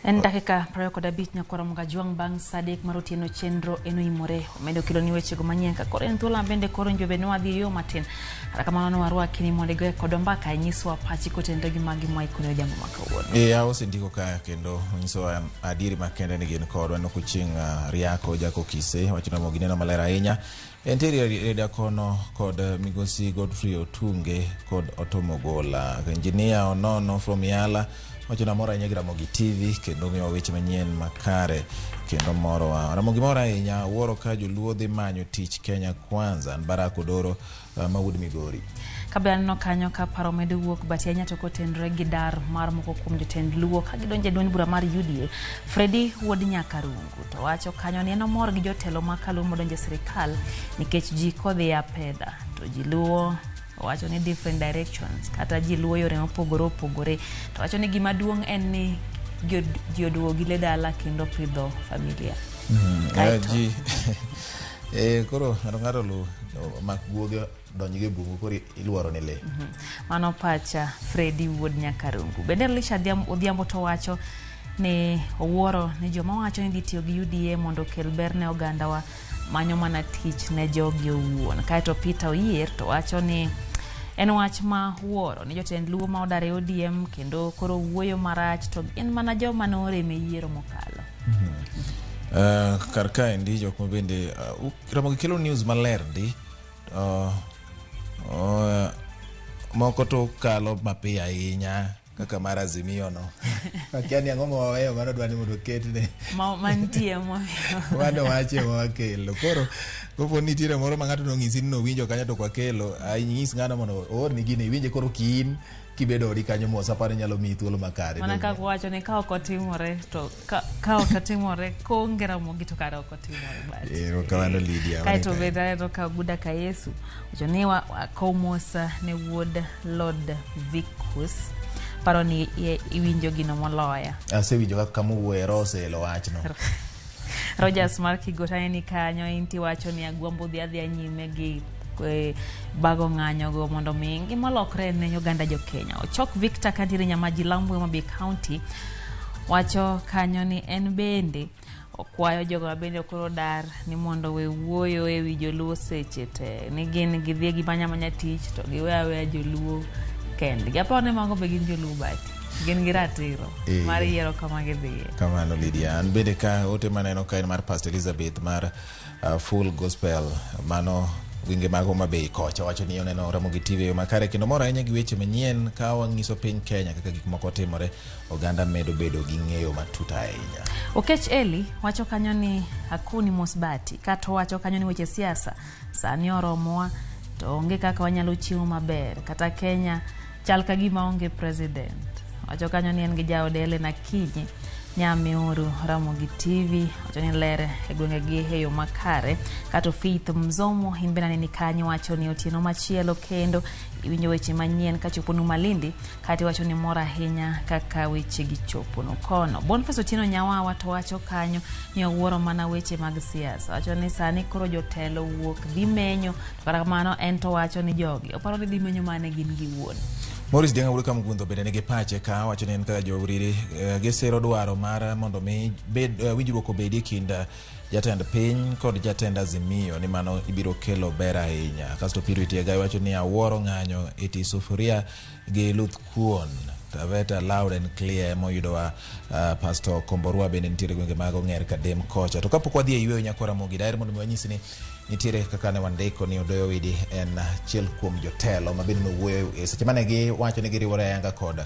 S2: En dakika 25 nyakwara Mgajwang' bang' sa 3 mar otieno chenro eno imore omedo kelo ni wechego manyien ka koro en thuolo bende koro njobe ne wadhi yo matin. Kata kamano ne warwaki ni mondo igoye kodwa mbaka inyiswa pachi kotenore gi magi mwaikoni odhiambo ma kawuono.
S1: Osendiko ka kendo onyisowa adieri makende ni gin kodwa nokuchieng' Riako Jako Kise wacho ni gineno maler ahinya. Entiere reda kono kod migosi Godfrey Otunge kod Otomogola. Engineer Onono from Yala wacho na moro ahinya gi Ramogi TV kendo miyowa weche manyien makare kendo morowa. Ramogi moro ahinya wuoro ka joluo dhi manyo tich Kenya Kwanza. An Barack Odoro ma wuod Migori.
S2: Kabla aneno kanyo ka paro medo wuok but ahinya to kotenore gi dar mar moko kuom jotend Luo ka gidonjo e duond bura mar UDA, Freddy wuod Nyakarungu to wacho kanyo ni en omor gi jotelo ma kaluo modonjo e sirikal nikech ji kodhi e apedha to ji luwo wacho ni different directions kata ji luwo yore mopogore opogore to wacho ni gima duong' en ni ji oduogo gi le dala kendo pidho familia.
S1: Ji koro ng'ato lu mak guoge donj gi bungu koro iluoro ni le.
S2: Mano pacha Freddy wuod Nyakarungu. Bende Elisha Odhiambo to wacho ni owuoro ni joma wacho ni dhi tiyo gi UDA mondo okel ber ne ogandawa manyo mana tich ne jogi owuon. Kaeto Peter Oyier to wacho ni en wach ma wuoro ni jotend Luo ma odar e ODM kendo koro wuoyo marach to gin mana joma norem e yiero mokalo.
S1: Kar kaendi jok ma bende Ramogi kelo news maler ndi moko to kalo mapiyo ahinya kaka mar Azimio no. Akia ni ang'o ma waweyo mano dwa ni mondo oketne.
S2: Mantie momiyo.
S1: Mano wache ma wakelo. Koro kopo nitiere moro ma ng'ato nong'isi ni nowinjo kanyo to kwakelo, inyis ng'ano mondo oorni gini iwinje koro kiin kibedo odi kanyo mos aparo nyalo miyi thuolo makare.
S2: Mana kaka wacho ni ka ok otimore to ka ok otimore koonge Ramogi to kare ok otimore but.
S1: Erokamano Lydia.
S2: Kaeto bende aneno ka Oguda ka Yesu wacho ni wakow mos ne wuod Lord Vicus. Paro ni iwinjo gino moloya.
S1: Asewinjo kaka kamowuoye Rose elo wachno.
S2: Rogers mar Kigotane ni kanyo inti wacho ni Agwambo dhi adhiya nyime gi bago ng'anyo go mondo mi ngima olokre ne oganda jo Kenya. Ochok Victor kantiere Nyamaji Lambo Homa Bay County wacho kanyo ni en bende okwayo jogo mabende koro dar ni mondo we wuoyo e wi joluo seche te ni gin gidhi gimanya manya tich to giwe aweya joluo kendgi. Aparo ni mago be gin joluo but gin gi ratiro mar yiero kama gidhiye.
S1: Kamano Lydia. An bende ka ote maneno ka en mar Pastor Elizabeth mar Full Gospel mano gwenge mag Homa Bay kocha wacho ni oneno Ramogi TV e yo makare kendo mor ahinya gi weche manyien ka wang'iso piny Kenya kaka gik moko timore oganda medo bedo gi ng'eyo matut ahinya.
S2: Okech Eli wacho kanyo ni akoni mos bati kato wacho kanyo ni weche siasa sani oromowa to onge kaka wanyalo chiemo maber kata Kenya chal ka gima onge president. Wacho kanyo ni en gi jaode Helen Akinyi Nyamiuru Ramogi TV wacho ni ler e gwengegi e yo makare. Kato Faith Mzomo in bende aneni kanyo wacho ni otieno machielo kendo iwinjo weche manyien kachoponu Malindi kata iwacho ni mor ahinya kaka weche gi choponu kono. Boniface Otieno Nyawawa to wacho kanyo ni owuoro mana weche mag siasa. Wacho ni sani koro jotelo wuok dhi menyo to kata kamano en to wacho ni jogi oparo ni dhi menyo mane gin giwuon.
S1: Maurice Dianga wuod Kamgundho bende nigi pache ka wacho ni en kaka jo-Uriri gisiro dwaro mar mondo mi bed winjruok obedi e kind jatend piny kod jatend Azimio ni mano ibiro kelo ber ahinya. Kasto Purity Egai wacho ni awuoro ng'anyo iti sufuria gi luth kuon. Taveta loud and clear moyudowa Pastor Komborwa bende nitiere gwenge mag Ong'er Kadem kocha. To kapok wadhi e yweyo nyakwa Ramogi, daher mondo mi wanyisi ni nitiere kaka ne wandiko ni Odoyo Owidi en achiel kuom jotelo ma bende nowuoyo e seche mane giwacho ni giriwore ayanga kod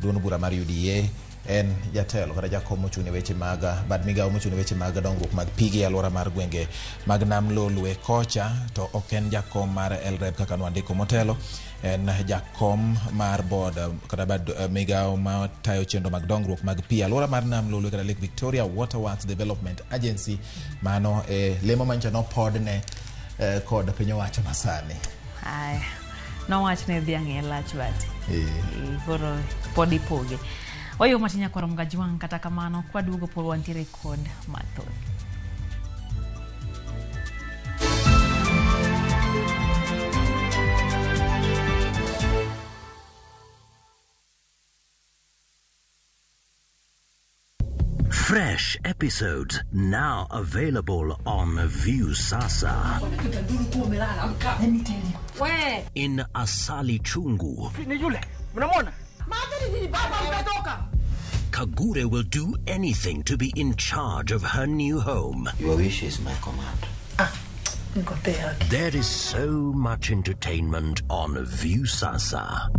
S1: duond bura mar UDA. En jatelo kata jakom mochung' ne weche mag bad migawo mochung' ne weche mag dongruok mag pige e alwora mar gwenge mag Nam Lolwe kocha, to ok en jakom mar LREB kaka nwandiko motelo. En jakom mar board kata bad migawo matayo chenro mag dongruok mag pi alwora mar Nam Lolwe kata Lake Victoria Waterworks Development Agency. Mano e lemo manyocha nopodne kod piny owacho masani.
S2: Aya, nowach ne dhiang' e lach bati. Koro pod ipoge. Wayo matin nyakwar Mgajwang' kata kamano kwaduogo pod wantiere kod mathoth.
S7: Fresh episodes now available on Viusasa. In Asali Chungu, Kagure will do anything to be in charge of her new home.
S8: Your wish is my command.
S7: There is so much entertainment on Viusasa.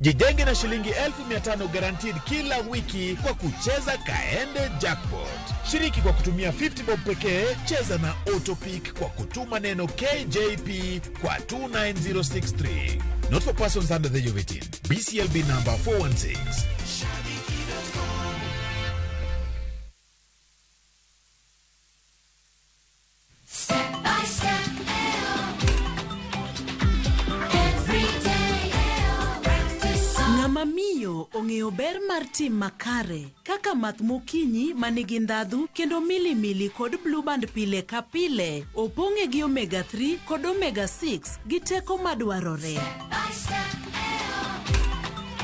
S9: Jijenge na shilingi 500,000 guaranteed kila wiki kwa kucheza Kaende Jackpot. Shiriki kwa kutumia 50 bob pekee, cheza na Autopick kwa kutuma neno KJP kwa 29063. Not for persons under the age of 18. BCLB number 416.
S10: Step by step, every day, practice on.
S12: Ng'ama miyo ong'eyo ber mar tim makare kaka math mokinyi manigi ndhadhu kendo milimili kod blueband pile ka pile opong'e gi omega 3 kod omega 6 gi teko madwarore.
S10: By step,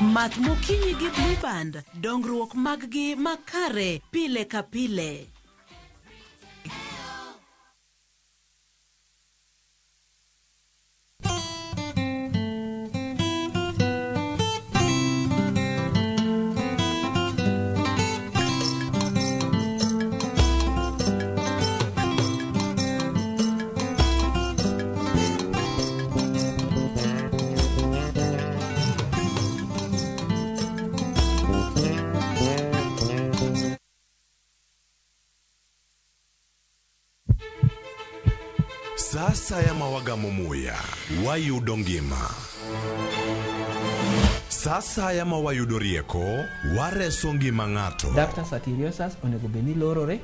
S12: Math mokinyi gi blueband dongruok mag-gi makare pile ka pile.
S11: Sa asaya ma wagamo muya, wayudo ngima. Sa asaya ma wayudo rieko, wareso ngima ng'ato.
S13: Ductus arteriosus onego bed ni lorore,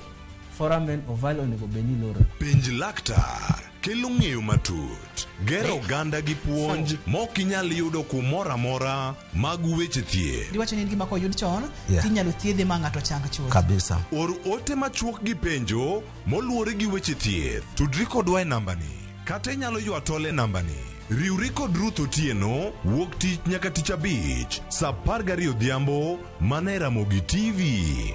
S13: foramen ovale onego bed ni lorore.
S11: Penj laktar kelo ng'eyo matut, gero oganda gi puonj mok inyal yudo kumoro amora mag weche thieth.
S14: Giwacho ni en gima koyud chon
S11: Yeah.
S14: tinyalo thiedhe ma ng'ato chang chuth.
S11: Kabisa. Or ote machuok gi penjo moluwore gi weche thieth. Tudri kodwa e nambani kata inyalo ywa tol e nambani. Riwri kod Ruth Otieno wuok tich nyaka tich abich saa 12 odhiambo mana e Ramogi TV.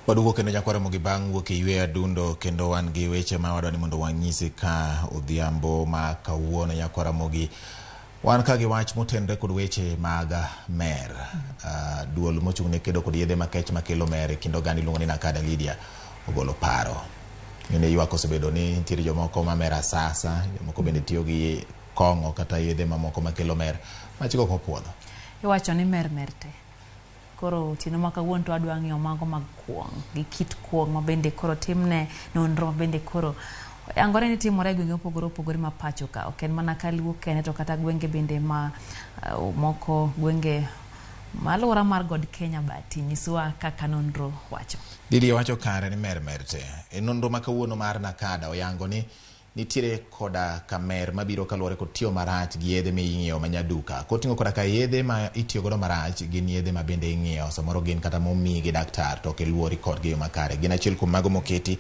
S1: Waduogo kendo nyakwar Ramogi bang' wuok e yweyo adundo kendo wan gi weche ma wadwa ni mondo wanyisi ka odhiambo ma kawuono nyakwar Ramogi. Wan ka gi wach motenore kod weche mag mer. Duol mochung' ne kedo kod yedhe makech makelo mer e kind oganda iluongo ni Nakada Lydia ogolo paro. Ng'eni ywak osebedo ni nitiere jomoko ma mer asasa, jomoko bende tiyo gi kong'o kata yedhe mamoko makelo mer. Wachgo ok opuodho.
S2: Iwacho ni mer mer te. Koro otieno ma kawuono to adwa ng'iyo mago mag kuong' gi kit kuong' ma bende koro timne nonro ma bende koro yangore ni timore e gwenge mopogore opogore ma pacho ka. Ok en mana kaluo kende to kata gwenge bende ma moko gwenge ma alwora mar God Kenya bati nyiswa kaka nonro wacho.
S1: Didi wacho kare ni mer mer te. E nonro ma kawuono mar Nakada oyango ni nitiere koda ka mer mabiro kaluwore kod tiyo marach gi yedhe ming'iewo ma nyaduka. Koting'o koda ka yedhe ma itiyo godo marach gin yedhe ma bende ing'iewo samoro gin kata momiyi gi daktar to ok iluori kodgi e yo makare. Gin achiel kuom mago moketi.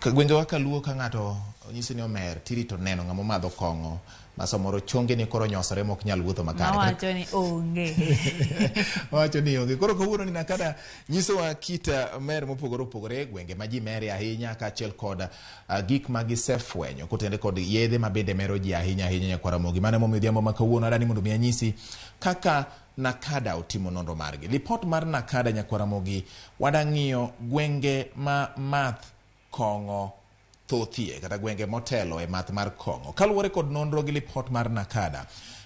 S1: Gwengewa kaluo ka ng'ato onyisi ni omer tirito neno ng'ama omadho kong'o ma samoro chonge ni koro onyosore mok nyal wuotho makare.
S2: Mawacho ni onge.
S1: Wacho ni onge. Koro kawuono ni Nakada nyisowa kit mer mopogore opogore gwenge ma ji mere ahinya kaachiel kod gik ma gisefwenyo kotenore kod yedhe ma bende mero ji ahinya ahinya nyakwar Ramogi. Mano emomiyo odhiambo ma kawuono adani mondo mi anyisi kaka Nakada otimo nonro margi. Lipot mar Nakada nyakwar Ramogi wadang'iyo gwenge ma math kong'o thothie kata gwenge motelo e math mar kong'o. Kaluwore kod nonro gi lipot mar Nakada,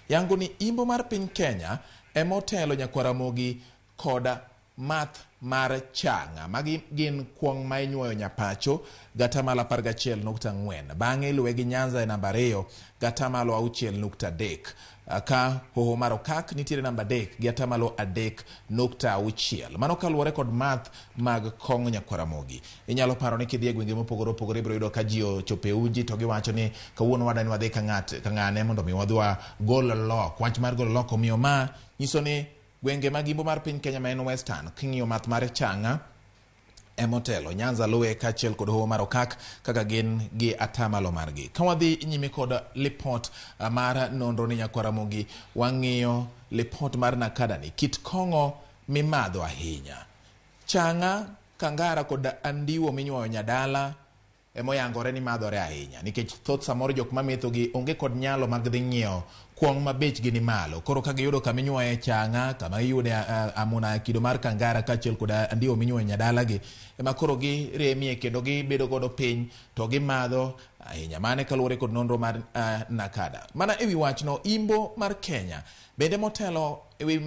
S1: yango ni imbo mar piny Kenya ema otelo nyakwar Ramogi kod math mar chang'a. Magi gin kuong' ma inyuoyo nyapacho gatamalo 11.4. Bang'e iluwe gi Nyanza e namba 2 gatamalo 6.3. Ka hoho mar Okak nitiere namba 3 gi atamalo 3.6. Mano kaluwore kod math mag kong'o nyakwar Ramogi. Inyalo paro ni kidhi e gwenge mopogore opogore ibiro yudo ka ji ochopo e uji to giwacho ni kawuono wadani wadhi ka ng'at ka ng'ane mondo mi wadhi wagol lok. Wach mar golo lok omiyo ma nyiso ni gwenge mag imbo mar piny Kenya ma en Western king'iyo math mar chang'a emotelo. Nyanza luwe kaachiel kod hoho mar Okak kaka gin gi atamalo margi. Ka wadhi nyime kod lipot mar nonro ni nyakwar Ramogi, wang'iyo lipot mar Nakada ni kit kong'o mimadho ahinya. Chang'a, kangara kod andiwo minyuoyo nyadala emoyangore ni madhore ahinya nikech thoth samoro jok mametho gi onge kod nyalo mag dhi ng'iewo kuong' ma bechgi ni malo. Koro ka giyudo kama inyuoye chang'a, kama iyude amuna kido mar kangara kaachiel kod andiwo minyuoyo nyadala gi, ema koro giremie kendo gibedo godo piny to gimadho ahinya. Mane kaluwore kod nonro mar Nakada. Mana ewi wachno, imbo mar Kenya bende motelo ewi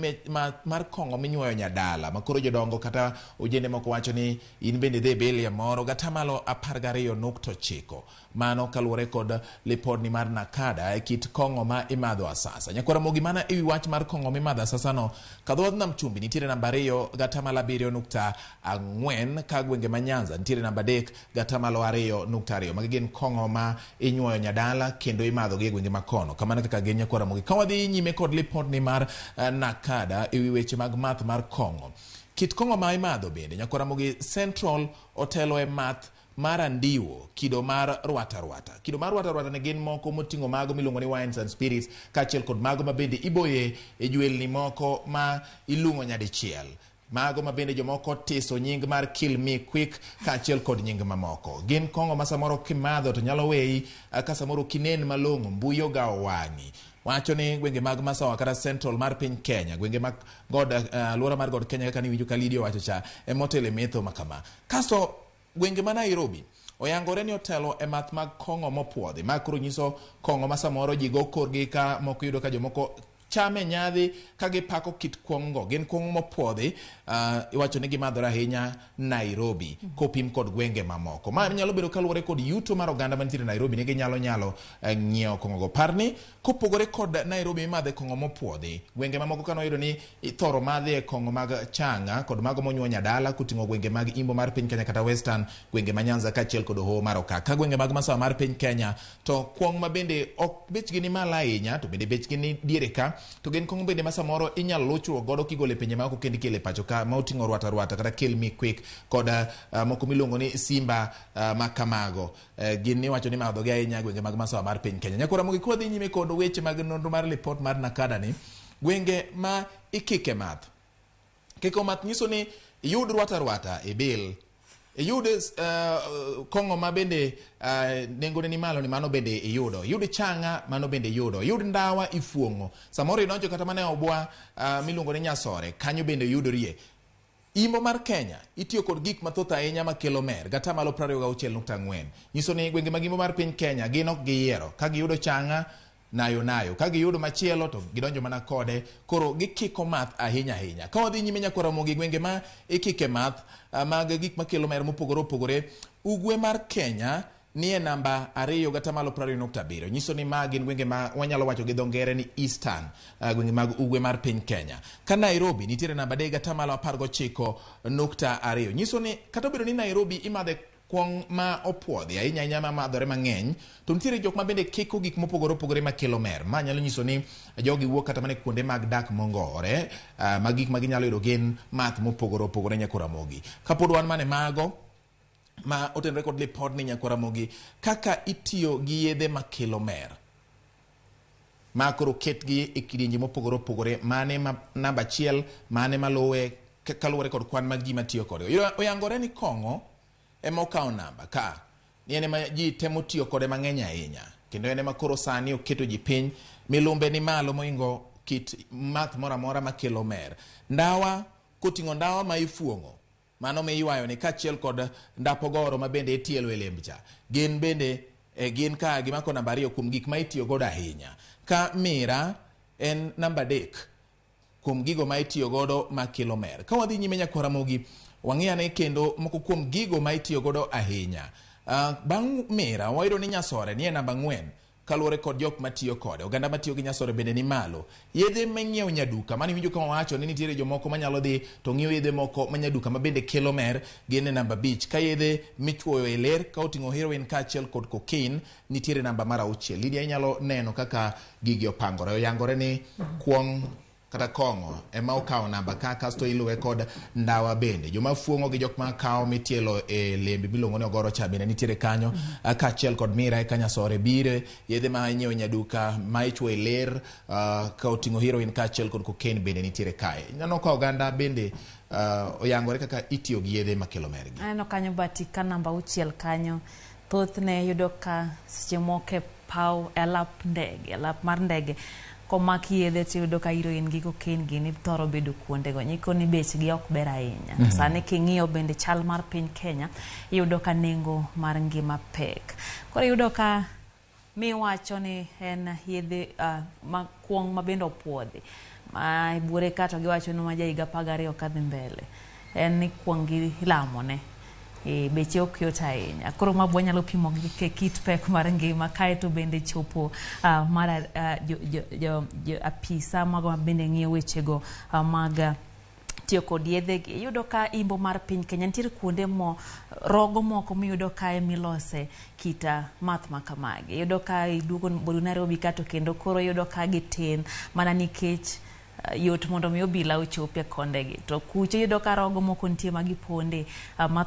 S1: mar kong'o minyuoyo nyadala ma koro jodongo kata ojende moko wacho ni in bende idhi bilie moro gatamalo 12.9. Mano kaluwore kod lipodni mar Nakada e kit kong'o ma imadho asasa. Nyakwar Ramogi, mana ewi wach mar kong'o mimadho asasa no, kadho nam chumbi nitiere namba 2 gatamalo 7.4, ka gwenge ma Nyanza nitiere namba 3 gatamalo 2.2. Magi gin kong'o ma inyuoyo nyadala kendo imadho gi e gwenge makono. Kamano kaka gin nyakwar Ramogi. Ka wadhi nyime kod lipodni mar Nakada ewi weche mag math mar kong'o. Kit kong'o ma imadho bende nyakwar Ramogi Central otelo e math mar andiwo, kido mar rwata rwata. Kido mar rwata rwata ne gin moko moting'o mago miluongo ni wines and spirits kaachiel kod mago ma bende iboye e jwelni moko ma ilung'o nyadichiel. Mago ma bende jomoko tiso nying mar Kill Me Quick kaachiel kod nying mamoko. Gin kong'o ma samoro kimadho to nyalo weyi ka samoro kinen malong'o, mbui ogawo wang'i. Wacho ni gwenge mag Masawa kata Central mar piny Kenya, gwenge mag god alwora mar god Kenya kaka niwinjo ka Lydia owacho cha, ema otelo e metho ma kama. Kasto gwenge ma Nairobi oyangore ni otelo e math mag kong'o mopuodhi. Ma koro nyiso kong'o ma samoro ji go korgi ka moko yudo ka jomoko chame nyadhi ka gipako kit kuong' go. Gin kuong' mopuodhi, iwacho ni gimadhore ahinya Nairobi kopim kod gwenge mamoko. Ma nyalo bedo kaluwore kod yuto mar oganda mantiere Nairobi ni ginyalo nyalo ng'iewo kong'o go. Par ni kopogore kod Nairobi mimadhe kong'o mopuodhi, gwenge mamoko kano yudo ni ithoro madhie kong'o mag chang'a kod mago monyuo nyadala koting'o gwenge mag imbo mar piny Kenya kata Western, gwenge ma Nyanza kaachiel kod hoho mar Okak. Ka gwenge mag Masawa mar piny Kenya to kuong' ma bende ok bechgi ni malo ahinya to bende bechgi ni diere ka, to gin kong'o bende ma samoro inyalo luchruok godo kigolo e pinje maoko kendo ikelo e pacho ka, ma oting'o rwata rwata kata Kill Me Quick kod moko miluongo ni Simba ma kamago. Gin iwacho ni madhogi ahinya gwenge mag Masawa mar piny Kenya. Nyakwar Ramogi, kwa dhi nyime kod weche mag nonro mar lipot mar Nakada ni, gwenge ma ikike math. Kiko math nyiso ni iyud rwata rwata ibil, iyud kong'o ma bende nengone ni malo ni mano bende iyudo, iyud chang'a mano bende iyudo, iyud ndawa ifuong'o, samoro idonjo kata mana e obwa miluongo ni Nyasore, kanyo bende iyudorie. Imbo mar Kenya itiyo kod gik mathoth ahinya makelo mer, gatamalo 26.4. Nyiso ni gwenge mag imbo mar piny Kenya gin ok giyiero. Ka giyudo chang'a nayo nayo ka giyudo machielo to gidonjo mana kode koro gikiko math ahinya ahinya. Ka wadhi nyime nyakwa Ramogi, gwenge ma ikike math mag gik makelo mer mopogore opogore, ugwe mar Kenya nie namba 2.27, nyiso ni ma gin gwenge ma wanyalo wacho gi dho ngere ni Eastern, gwenge mag ugwe mar piny Kenya. Ka Nairobi nitiere namba 3.19.2, nyiso ni kata obedo ni Nairobi imadhe kuong ma opuodhi ahinya ahinya ma madhore mang'eny, to nitiere jok ma bende kiko gik mopogore opogore makelo mer. Ma nyalo nyiso ni jogi wuok kata mana kuonde mag dak mongowore, ma gik ma ginyalo yudo gin math mopogore opogore nyakwa Ramogi. Kapod wan mane mago ma otenore kod lipodni nyakwa Ramogi, kaka itiyo gi yedhe makelo mer ma koro ketgi e kidienje mopogore opogore, mane ma namba 1, mane maluwe kaluwore kod kwan mag ji matiyo kode. Oyangore ni kong'o ema okawo namba ka ni en ema ji temo tiyo kode mang'eny ahinya, kendo en ema koro sani oketo ji piny. Milumbe ni malo mohingo kit math moro amora makelo mer. Ndawa koting'o ndawa ma ifuong'o, mano miywayo ni kaachiel kod ndapogoro ma bende itielo e lemb cha, gin bende gin ka gimako namba 2 kuom gik ma itiyo godo ahinya. Ka mira en namba 3 kuom gigo ma itiyo godo makelo mer. Ka wadhi nyime nyakwa Ramogi, wang'i ane kendo moko kuom gigo ma itiyo godo ahinya. Bang' mira wayudo ni nyasore nie namba 4 kaluwore kod jok matiyo kode. Oganda matiyo gi nyasore bende ni malo. Yedhe ming'iewo nyaduka, mano iwinjo ka wawacho ni nitiere jomoko manyalo dhi to ng'iewo yedhe moko ma nyaduka ma bende kelo mer, gin e namba 5. Ka yedhe michuoyo e ler ka oting'o heroin kaachiel kod cocaine nitiere namba mar 6. Lydia, inyalo neno kaka gigi opangore. Oyangore ni kuong' kata kong'o ema okawo namba ka, kasto iluwe kod ndawa bende. Joma fuong'o gi jok ma kawo mitielo e lembe miluongo ni ogoro cha bende nitiere kanyo, kaachiel kod mira eka nyasore bire, yedhe ma inyiewo nyaduka ma ichuoyo e ler ka oting'o heroin kaachiel kod cocaine bende nitiere kae. Ineno ka oganda bende oyangore kaka itiyo gi yedhe makelo mer gi.
S2: Aneno kanyo bati ka namba 6 kanyo, thothne yudo ka seche moko e paw e alap ndege, alap mar ndege komak yedhe tiyudo ka heroin gi cocaine gini thoro bedo kuondego, nyiko ni bechgi ok ber ahinya. Sani king'iyo bende chal mar piny Kenya, iyudo ka nengo mar ngima pek. Koro iyudo ka miwacho ni en yedhe ma kuong' ma bende opuodhi, ma e buore ka to giwacho ni ma ja higa 12 kadhi mbele, en ni kuong' gi ilamone. Beche ok yot ahinya. Koro ma wanyalo pimo gi kit pek mar ngima, kaeto bende chopo mar jo apisa mago ma bende ng'iyo wechego mag tiyo kod yedhe gi. Iyudo ka imbo mar piny Kenya nitiere kuonde mo rogo moko miyudo kae milose kita math ma kamagi. Iyudo ka iduogo bodu Nairobi ka to kendo koro iyudo ka gitin mana nikech yot mondo mi obila ochopi e kondegi. To kucho iyudo ka rogo moko nitie ma giponde, ma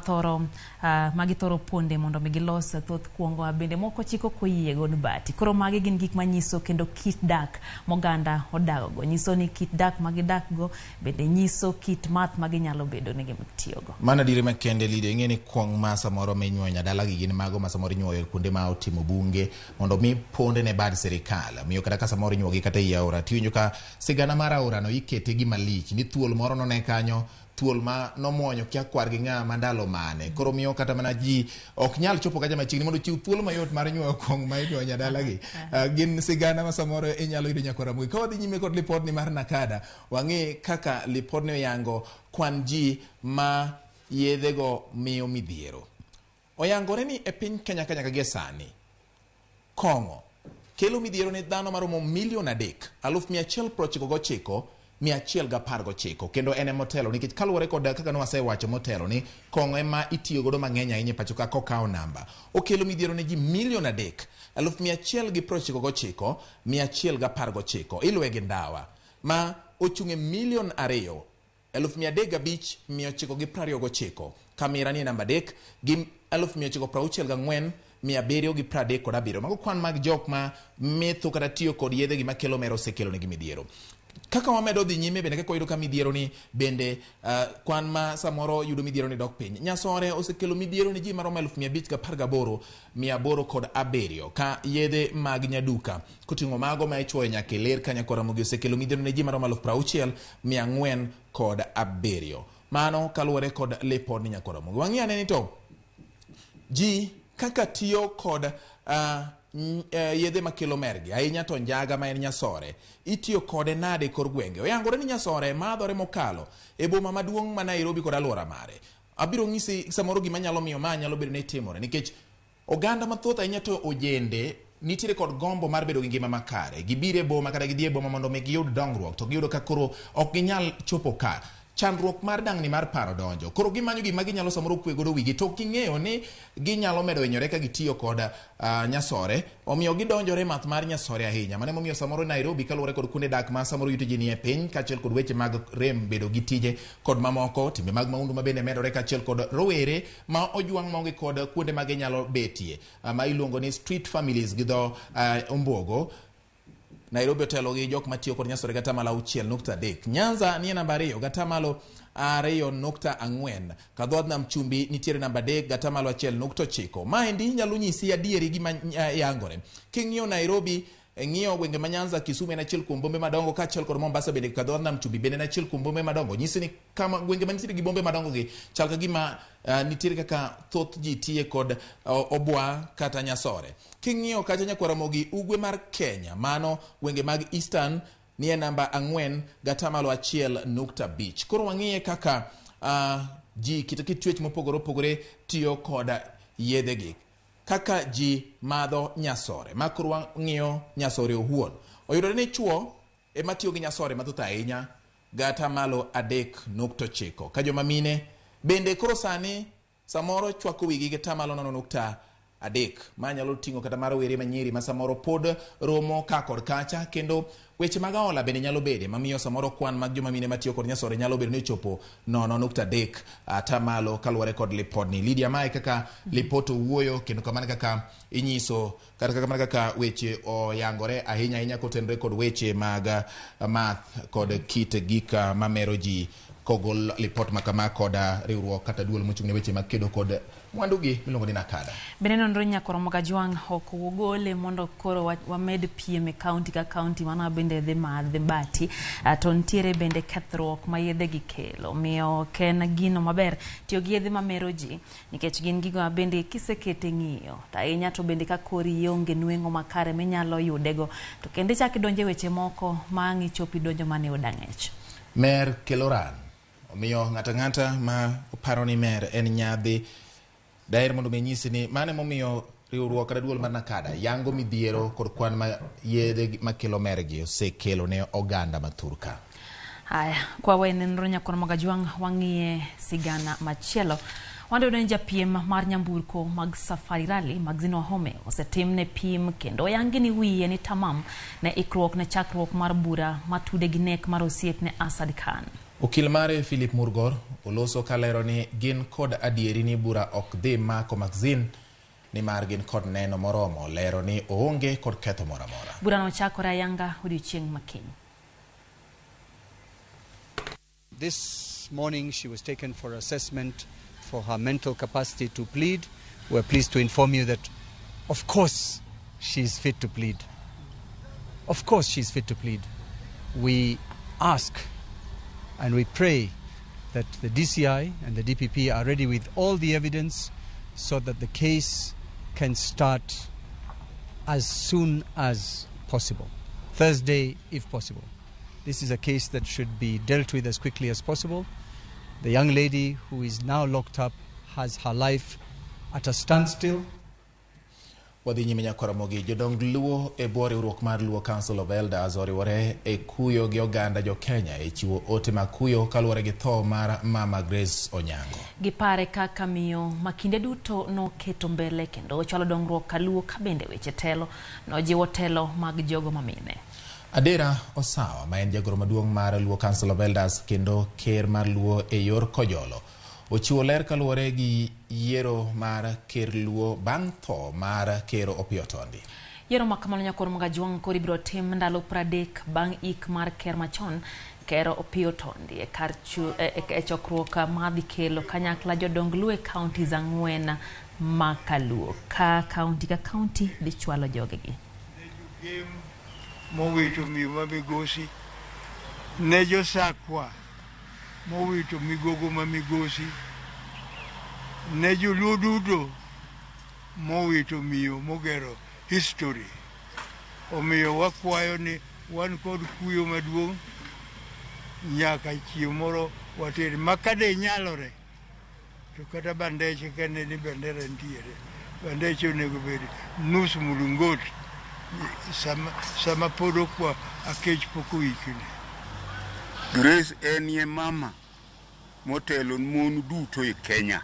S2: githoro ponde mondo mi gilos thoth kuongo bende moko chiko koyie godo bati. Koro magi gin gik manyiso kendo kit dak moganda odagogo. Nyiso ni kit dak ma gidakgo bende nyiso kit math ma ginyalo bedo ni gitiyogo.
S1: Mano adieri makende Lydia, ing'e ni kuong' ma samoro minyuoyo nyadala gi gin mago ma samoro inyuoyo kuonde ma otimo bunge mondo mi ponde ne bad sirikal. Omiyo kata ka samoro inyuogi kata ei aora, tiwinjo ka sigana mar aorano ikete gima lich ni thuol moro none kanyo, thuol ma nomuonyo kia kwar gi ng'a ma ndalo mane. Koro miyo kata mana ji ok nyal chopo kacha machiegni mondo ochiw thuolo mayot mar nyuoyo kong' ma inyuoyo nyadalagi. Gin sigana ma samoro inyalo yudo nyakwa Ramogi. Ka wadhi nyime kod lipodni mar Nakada, wang'e kaka lipodni oyango kwan ji ma yedhego miyo midhiero. Oyangore ni e piny Kenya ka nyaka gie sani, kong'o kelo midhiero ne dhano maromo 3,199,119, kendo en ema otelo nikech kaluwore kod kaka nwasewacho motelo ni kong'o ema itiyo godo mang'eny ahinya e pacho ka kokawo namba. Okelo midhiero ne ji 3,199,119. Iluwe gi ndawa ma ochung' e 2,305,929. Kamira ni e namba 3 gi 964,737. Mago kwan mag jok ma metho kata tiyo kod yedhe gi makelo mer osekelo negi midhiero. Kaka wamedo dhi nyime bende kaka wayudo ka midhiero ni bende kwan ma samoro yudo midhiero ni dok piny. Nyasore osekelo midhiero ni ji maromo 518,807 ka yedhe mag nyaduka koting'o mago ma ichuoyo nyaka e ler ka nyakwa Ramogi osekelo midhiero ne ji maromo 60,407. Mano kaluwore kod lipod ni nyakwa Ramogi. Wang'i ane ni to ji kaka tiyo kod Yedhe makelo mergi ahinya to njaga ma en nyasore itiyo kode nade e kor gwenge. Oyangore ni nyasore madhore mokalo e boma maduong' ma Nairobi kod alwora mare. Abiro nyisi samoro gima nyalo miyo ma nyalo bedo ni timore nikech oganda mathoth ahinya to ojende nitiere kod gombo mar bedo gi ngima makare. Gibiro e boma kata gidhi e boma mondo mi giyud dongruok to giyudo ka koro ok ginyal chopo ka. Chandruok mar dang'ni mar paro donjo. Koro gimanyo gima ginyalo samoro kwe godo wigi to ok ging'eyo ni ginyalo medo hinyore ka gitiyo kod nyasore. Omiyo gidonjore e math mar nyasore ahinya. Mano emomiyo samoro Nairobi kaluwore kod kuonde dak ma samoro yuto ji nie piny kaachiel kod weche mag rem bedo gi tije kod mamoko, timbe mag mahundu ma bende medore kaachiel kod rowere ma ojwang' maonge kod kuonde ma ginyalo betie ma iluongo ni street families gi dho ombogo. Nairobi otelo gi jok matiyo kod nyasore gi atamalo 6.3. Nyanza nie namba 2 gi atamalo 2.4. Kadhodh Nam Chumbi nitiere namba 3 gi atamalo 1.9. Maendi nyalo nyisi adieri gima yangore. King'iyo Nairobi, ng'iyo gwenge ma Nyanza, Kisumu en achiel kuom bombe madongo kaachiel kod Mombasa bende Kadhodh Nam Chumbi bende en achiel kuom bombe madongo. Nyisi ni kama gwenge manitiere gi bombe madongo gi chal ka gima nitiere kaka thoth ji tiye kod obwa kata nyasore. King'iyo kacha nyakwar Ramogi, ugwe mar Kenya, mano gwenge mag Eastern nie namba 4 gi atamalo 1.5. Koro wang'iye kaka ji kit twech mopogore opogore tiyo kod yedhegi. Kaka ji madho nyasore. Ma koro wang'iyo nyasore owuon. Oyudore ni chuo ema tiyo gi nyasore mathoth ahinya gi atamalo 3.9. Ka joma mine bende koro sani samoro chwako wigi gi atamalo 0.3. Ma nyalo ting'o kata mar rowere manyiri ma samoro pod romo ka kod kacha, kendo weche mag aola bende nyalo bede mamiyo samoro kwan mag joma mine matiyo kod nyasore nyalo bedo ni ochopo 0.3 atamalo kaluwore kod lipodni. Lydia, mae kaka lipot owuoyo kendo kamano kaka inyiso kata kamano kaka weche oyangore ahinya ahinya kotenore kod weche mag math kod kit gik mamero ji kogol lipot makama kod riwruok kata duol mochung' ne weche mag kedo kod mwandugi miluongo ni NACADA.
S2: Bende nonro nyakwar Mogajwang' ok wogole mondo koro wamed piem e kaunti ka kaunti mana bende dhi madh bati, to nitiere bende kethruok ma yedhe gi kelo. Omiyo ok en gino maber tiyo gi yedhe mamero ji nikech gin gigo ma bende kisekete ng'iyo to ahinya to bende ka kori ionge nweng'o makare minyalo yudego to kendo ichak idonjo e weche moko ma ang' ichop idonjo mana e od ang'ech.
S1: Mer kelo ran. Omiyo ng'ato ang'ata ma oparo ni mer en nyadhi, daher mondo mi anyisi ni mano emomiyo riwruok kata duol mar NACADA yango midhiero kod kwan ma yedhe makelo mergi osekelo ne oganda ma thurka.
S2: Haya, kwa we nonro nyakwar Mogajwang' wang'iye sigana machielo. Wandiyudo ni japiem mar nyamburko mag Safari Rally Maxine Wahome osetimne pim kendo oyangi ni wiye ni tamam ne ikruok ne chakruok mar bura matude gi nek mar osiepne Asad Khan.
S1: Okil mare Philip Murgor oloso kalero ni gin kod adieri ni bura ok dhi mako Maxine nimar gin kod neno moromo lero ni oonge kod ketho moro amora.
S2: Burano chakore ayanga odiochieng' ma kiny.
S8: This morning she was taken for assessment for her mental capacity to plead. We're pleased to inform you that, of course, she is fit to plead. Of course she is fit to plead. We ask and we pray that the DCI and the DPP are ready with all the evidence so that the case can start as soon as possible. Thursday, if possible. This is a case that should be dealt with as quickly as possible. The young lady who is now locked up has her life at a standstill.
S1: Wadhi nyime nyakwar Ramogi, jodong Luo e bwo riwruok mar Luo Council of Elders oriwore e kuyo gi oganda jo Kenya e chiwo ote mag kuyo kaluwore gi tho mar Mama Grace Onyango.
S2: Gipare kaka miyo ma kinde duto noketo mbele kendo ochwalo dongruok kaluo ka bende weche telo nojiwo telo mag jogo mamine.
S1: Adera Osawa ma en jagoro maduong' mar Luo Council of Elders kendo ker mar Luo e yor Kojolo ochiwo ler kaluwore gi yiero mar ker Luo bang' tho mar ker Opiyo Otondi.
S2: Yiero ma kamano nyakwar Mogajwang' koro ibiro tim ndalo 30 bang' ik mar ker machon Ker Opiyo Otondi e kar e chokruok madhi kelo kanyakla jodong Luo e counties 4 ma kaluo ka kaunti ka kaunti dhi chwalo jogegi.
S16: Mowito miyo ma migosi ne josakwa mowito migogo ma migosi ne joluo duto mowito miyo mogero history. Omiyo wakwayo ni wan kod kuyo maduong' nyaka chieng' moro water ma kade nyalore to kata bandeche kane ni bendera nitiere bandeche onego bed nus mulungot sama pod okwa akech pok oikni.
S4: Grace enie mama motelo mon duto e Kenya.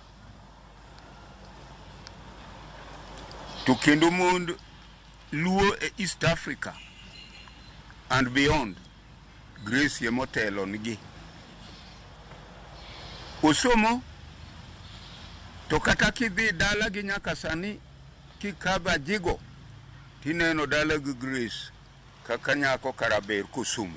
S4: To kendo mond Luo e East Africa and beyond, Grace emotelo nigi. Osomo to kata kidhi dala gi nyaka sani kikadho Ajigo tineno dala gi Grace kaka nyako karaber kosomo.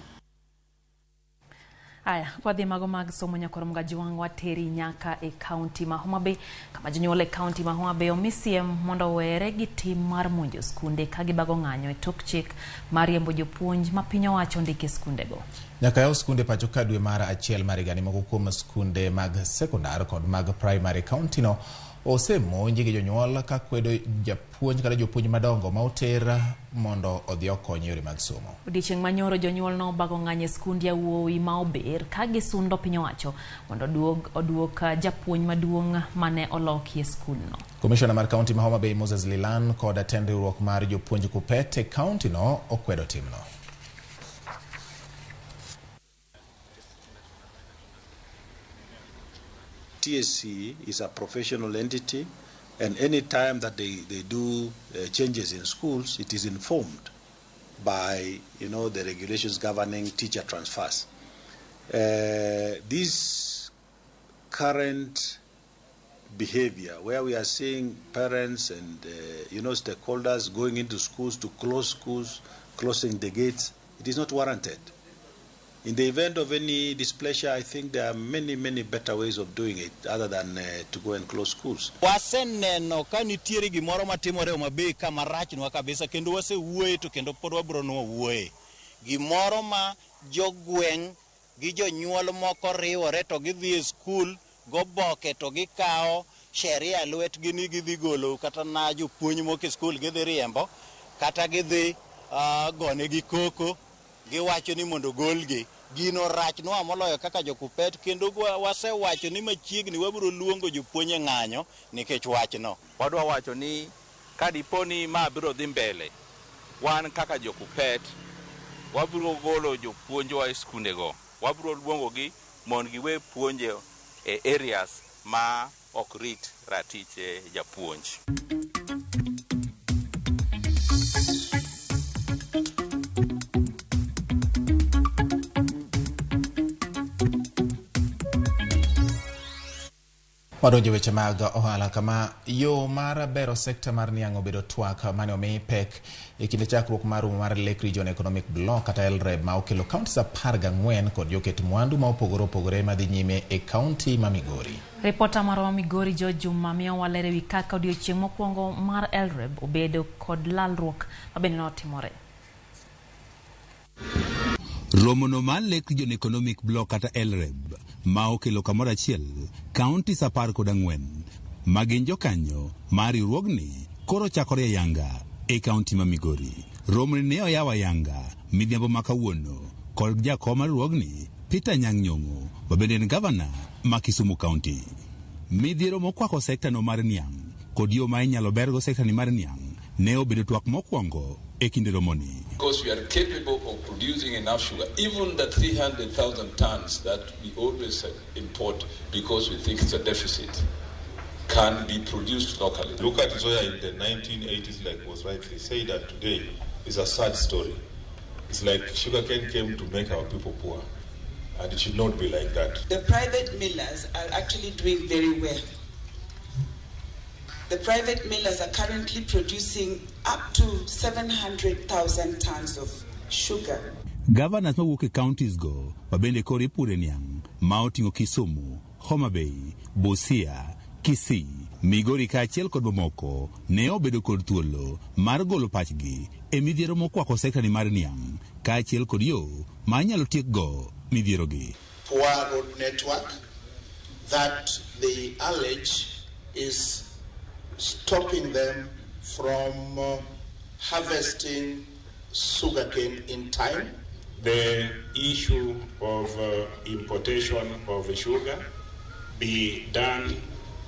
S2: Aya, kwadhi mago mag somo nyakoro Mgajwang' wateri nyaka e kaunti ma Homa Bay, kama jonyuol e kaunti ma Homa Bay omi siem mondo owere gi tim mar monjo skunde ka gibago ng'anyo e tok chik mar riembo jopuonj ma piny owacho ndiko e skundego.
S1: Nyaka yaw skunde pacho ka dwe mar achiel mar higani moko kuom skunde mag sekondar kod mag primary kaunti no osemonji gi jonyuol ka kwedo japuonj kata jopuonj madongo ma oter mondo odhi okony yore mag somo.
S2: Odiechieng' manyoro jonyuol nobago ng'anyo e skund yawuowi ma ober ka gisundo piny owacho mondo oduok japuonj maduong' mane oloki e skundno.
S1: Komishona mar kaunti ma Homa Bay Moses Lilan kod atend riwruok mar jopuonj KUPPET e kaunti no okwedo timno.
S17: TSC is a professional entity, and any time that they do changes in schools, it is informed by the regulations governing teacher transfers. This current behavior, where we are seeing parents and stakeholders going into schools to close schools, closing the gates, it is not warranted. In the event of any displeasure, I think there are many, many better ways of doing it other than to go and close schools.
S18: Waseneno ka nitiere gimoro matimore Homa Bay ka marachnwa kabisa kendo wasewuoye to kendo pod wabiro nwo wuoye. Gimoro ma jogweng' gi jonyuol moko riwore to gidhi e skul goboke to gikawo sheria lwetgi ni gidhi golo kata na jopuonj moko e skul gidhi riembo kata gidhi gonegi koko giwacho ni mondo golgi. Gino rachnwa moloyo kaka jo-KUPPET kendo wasewacho ni machiegni wabiro luongo jopuonj e ng'anyo nikech wachno.
S20: Wadwa wacho ni ka dipo ni ma biro dhi mbele, wan kaka jo-KUPPET wabiro golo jopuonjwa e skundego, wabiro luongogi mondo giwe puonjo e areas ma ok rit ratich japuonj.
S1: Wadonjo weche mag ohala kama yo mar bero sekta mar niang' obedo twak mane omi pek e kinde chakruok mar romo mar Lake Region Economic Bloc kata LREB ma okelo counties 14 kod joket mwandu ma opogore opogore madhi nyime e kaunti ma Migori.
S2: Ripota marwa Migori George Juma miyo waler ewi kaka odiochieng' mokwongo mar LREB obedo kod lalruok mabende notimore.
S19: Romono mar Lake Region Economic Bloc kata LREB ma okelo kamoro achiel counties 14 ma gin jokanyo mar riwruogni koro chakore ayanga e kaunti ma Migori. Romoni ne oyaw ayanga midhiambo ma kawuono kod jakom mar riwruogni Peter Nyang' Nyong'o ma bende en gavana ma Kisumu County. Midhiero mokwako sekta no mar niang' kod yo ma inyalo bergo sekta ni mar niang' ne obedo twak mokwongo e kinde romoni.
S21: Because we are capable of producing enough sugar, even the 300,000 tons that we always import because we think it's a deficit, can be produced locally.
S22: Look at Nzoia in the 1980s, like was rightly said, and today is a sad story. It's like sugarcane came to make our people poor, and it should not be like that.
S24: The private millers are actually doing very well. The private millers are currently producing up to 700,000 tons of sugar.
S19: Governors mawuok e counties go ma bende koro ipure niang' ma oting'o Kisumu, Homa Bay, Busia, Kisii, Migori kaachiel kod mamoko ne obedo kod thuolo mar golo pachgi e midhiero mokwako sekta ni mar niang' kaachiel kod yo ma inyalo tiekgo midhierogi.
S25: Poor road network that they allege is stopping them from
S3: harvesting sugarcane in time.
S5: The issue of importation of sugar be done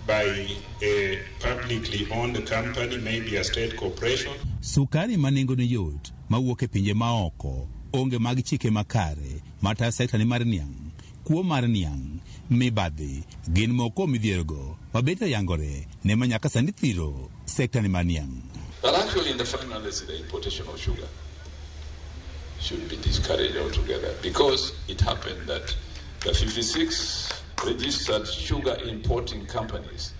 S5: by a publicly owned company, maybe a state corporation.
S19: Sukari ma nengone yot mawuok e pinje maoko onge mag chike makare matayo sekta ni mar niang', kuo mar niang', mibadhi gin moko midhiergo mabende oyangore ne ma nyaka sani thiro sekta ni mar niang'.
S21: But actually, in the final analysis, the importation of sugar should be discouraged altogether, because it happened that the 56 registered sugar importing companies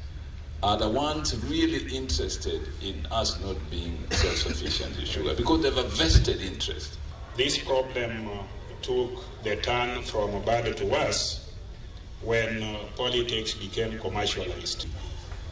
S21: are the ones really interested in us not being self-sufficient in sugar, because they have a vested interest.
S5: This problem took the turn from bad to worse when politics became commercialized.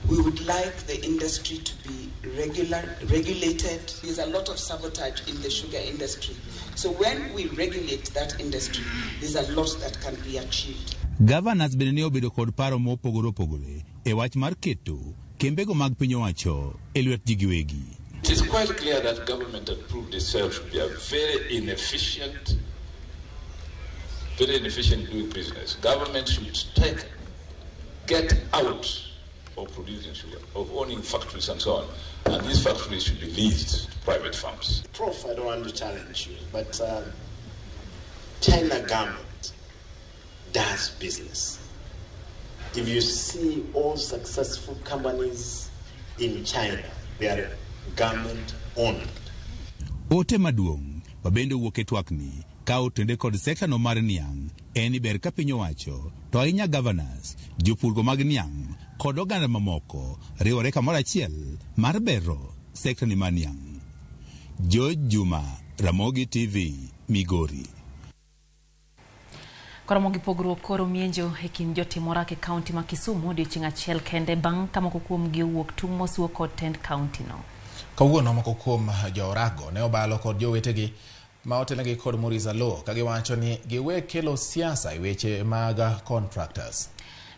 S6: We would like the industry to be regulated. There's a lot of sabotage in the sugar industry. So when we regulate that industry, there's a lot that can be achieved.
S19: Governors bende ne obedo kod paro mopogore opogore e wach mar keto kembego mag piny owacho e lwet ji giwegi.
S21: It is quite clear that government had proved itself to be a very inefficient doing business. Government should get out of producing sugar, of owning factories and so on. And these factories should be leased to private firms.
S3: Prof, I don't want to challenge you, but China government does business. If you see all successful companies in China, they are government owned.
S19: Ote maduong' mabende owuok e twakni ka otende kod sekta no mar niang' en ni ber ka piny owacho to ahinya governors, jopurgo mag niang' kod oganda mamoko riwore kamoro achiel mar bero sekta ni mar niang'. George Juma, Ramogi TV, Migori.
S2: Koromo gi pogruok koro mienjo e kind jotim orak e kaunti ma Kisumu odiochieng' achiel kende bang' ka moko kuomgi owuok tung' mosuo kod tend kaunti no.
S1: Kawuono moko kuom jo orakgo ne obalo kod jowetegi ma otelnegi kod Maurice Aloo ka giwacho ni giwe kelo siasa e weche mag contractors.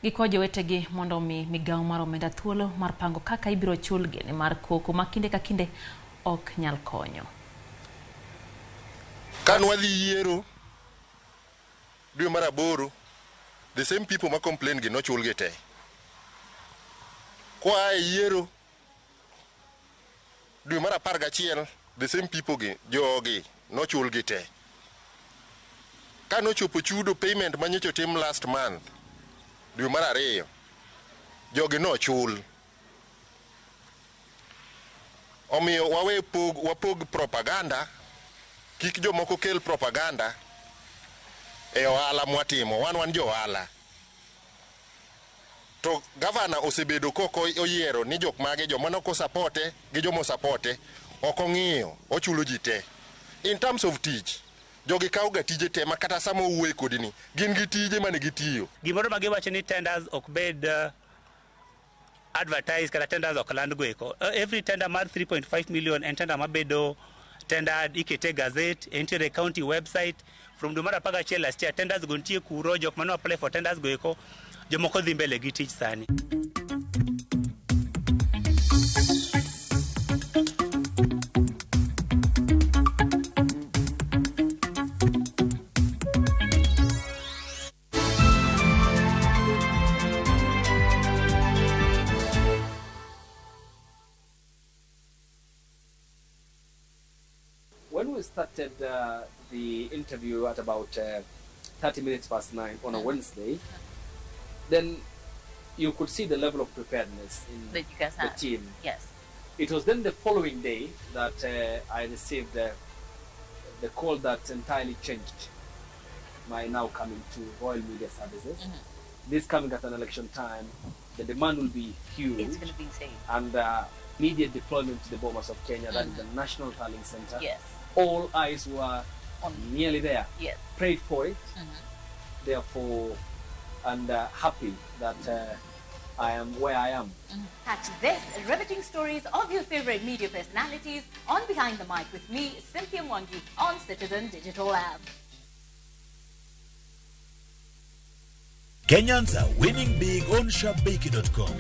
S2: Gikwayo jowetegi mondo omi migawo mar omenda thuolo mar pango kaka ibiro chulgi nimar koko ma kinde ka kinde ok nyal konyo.
S15: Ka nwadhi yiero dwe mar 8, the same people ma complain gi nochulgi te. Koa e yiero dwe mar 11, the same people gi jogi nochulgi te. Ka nochopo chudo payment manyocha otim last month dwe mar 2, jogi nochul. Omiyo wawe wapog propaganda, kik jomoko kel propaganda e ohala mwatimo. Wan jo ohala. To gavana osebedo koko oyiero ni jok mage joma nok osapote gi joma osapote ok ong'iyo, ochulo ji te. In terms of tich, jogi kawo ga tije te ma kata sama owuoye kodi ni gin gi tije mane gitiyo.
S23: Gimoro ma giwacho ni tenders ok bed advertised kata tenders ok land go eko. Every tender mar 3.5 million en tender mabedo tender ikete gazette, entiere county website. From dwe mar 11 last year tenders go nitie kuro, jok mane apply for tenders go eko jomoko dhi mbele gi tich sani.
S26: When we started the interview at about 9:30 on a Wednesday, then you could see the level of preparedness in
S27: that you guys
S26: the
S27: had.
S26: Team.
S27: Yes.
S26: It was then the following day that I received the call that entirely changed my now coming to Royal Media Services.
S27: Mm-hmm.
S26: This coming at an election time, the demand will be huge.
S27: It's going to be insane.
S26: And immediate deployment to the Bomas of Kenya, that is the National Tallying Center.
S27: Yes.
S26: All eyes were nearly there.
S27: Yes.
S26: Prayed for it, therefore, and happy that I am where I am.
S28: Catch this riveting stories of your favorite media personalities on Behind the Mic with me, Cynthia Mwangi, on Citizen Digital App.
S9: Kenyans are winning big on Shabiki.com.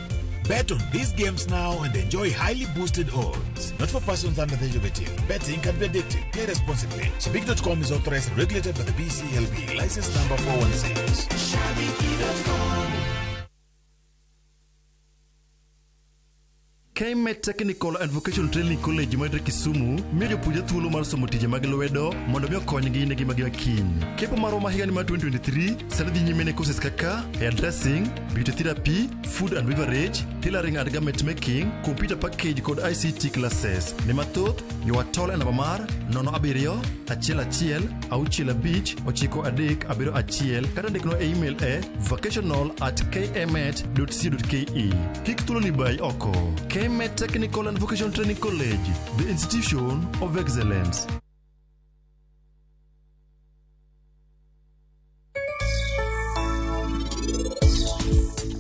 S9: Bet on these games now and enjoy highly boosted odds. Not for persons under the age of 18. Betting can be addictive. Play responsibly. Shabiki.com is authorized and regulated by the BCLB. License number 416.
S7: Shabiki.com.
S8: KMET Technical and Vocational Training College mayudore Kisumu miyo jopuonjre thuolo mar somo tije mag lwedo mondo mi okonygi ne ngimagi ma kiny. Kepo marwa ma higani mar 2023 sani dhi nyime ne courses kaka hairdressing, beauty therapy, food and beverage, tailoring and garment making, computer package kod ICT classes. Ne mathoth, ywa tol e namba mar 07 11 65 9371 kata ndiknwa e email e vocational@kmet.co.ke. Kik thuoloni bayi oko. KMET Technical and Vocational Training College, the institution of excellence.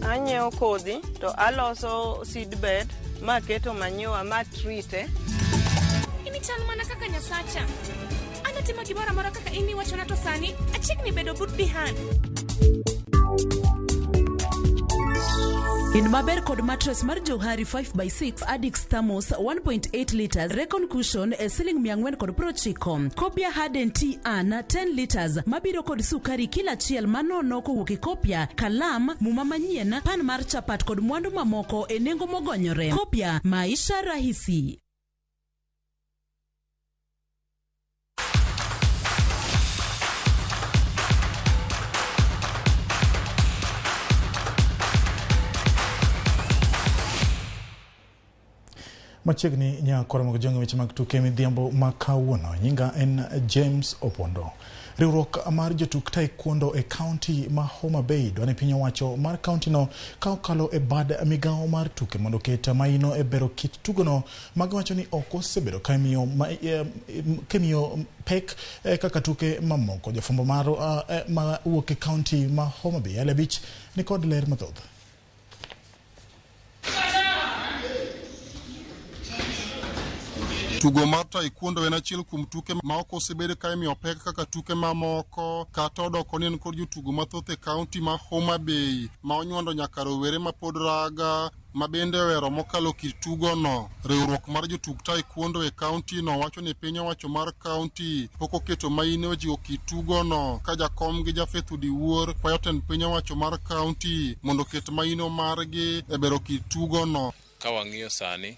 S10: Anyiewo kodhi to aloso seedbed maketo manyiwa ma treat.
S11: In ichal mana kaka Nyasacha. An atimo gimoro amora kaka in iwachona to sani achiegni bedo but behind.
S12: In maber kod mattress mar Johari 5x6 Addix Thermos 1.8 liters Recon Cushion e siling 490. Kopia Harden Tea An 10 liters mabiro kod sukari kila achiel manono kowuok e Kopia, kalam, muma manyien, pan mar chapat kod mwandu mamoko e nengo mogonyore. Kopia, maisha rahisi.
S13: Machiegni nyakora mag jong'e weche mag tuke midhiambo ma kawuono. Nyinga en James Opondo. Riwruok mar jotuk taekwondo e kaunti ma Homa Bay dwani piny owacho mar kaunti no ka okalo e bad migawo mar tuke mondo oket maino e bero kit tugono magiwacho ni ok osebedo ka imiyo pek kaka tuke mamoko. Jafwambo mar ma wuok e kaunti ma Homa Bay Ali Abich ni kod ler mathoth.
S15: Tugo mar taekwondo en achiel kuom tuke ma ok osebedo ka imiyo pek kaka tuke mamoko, kata odoko ni en kod jotugo mathoth e kaunti ma Homa Bay ma onywando nyaka rowere ma pod raga ma bende ohero mokalo kit tugono. Riwruok mar jotug taekwondo e kaunti no wacho ni piny owacho mar kaunti pok oketo maino e jiwo kit tugono, ka jakom gi Jafeth Odiwuor kwayo tend piny owacho mar kaunti mondo oket maino margi e bero kit tugono.
S16: Ka wang'iyo sani,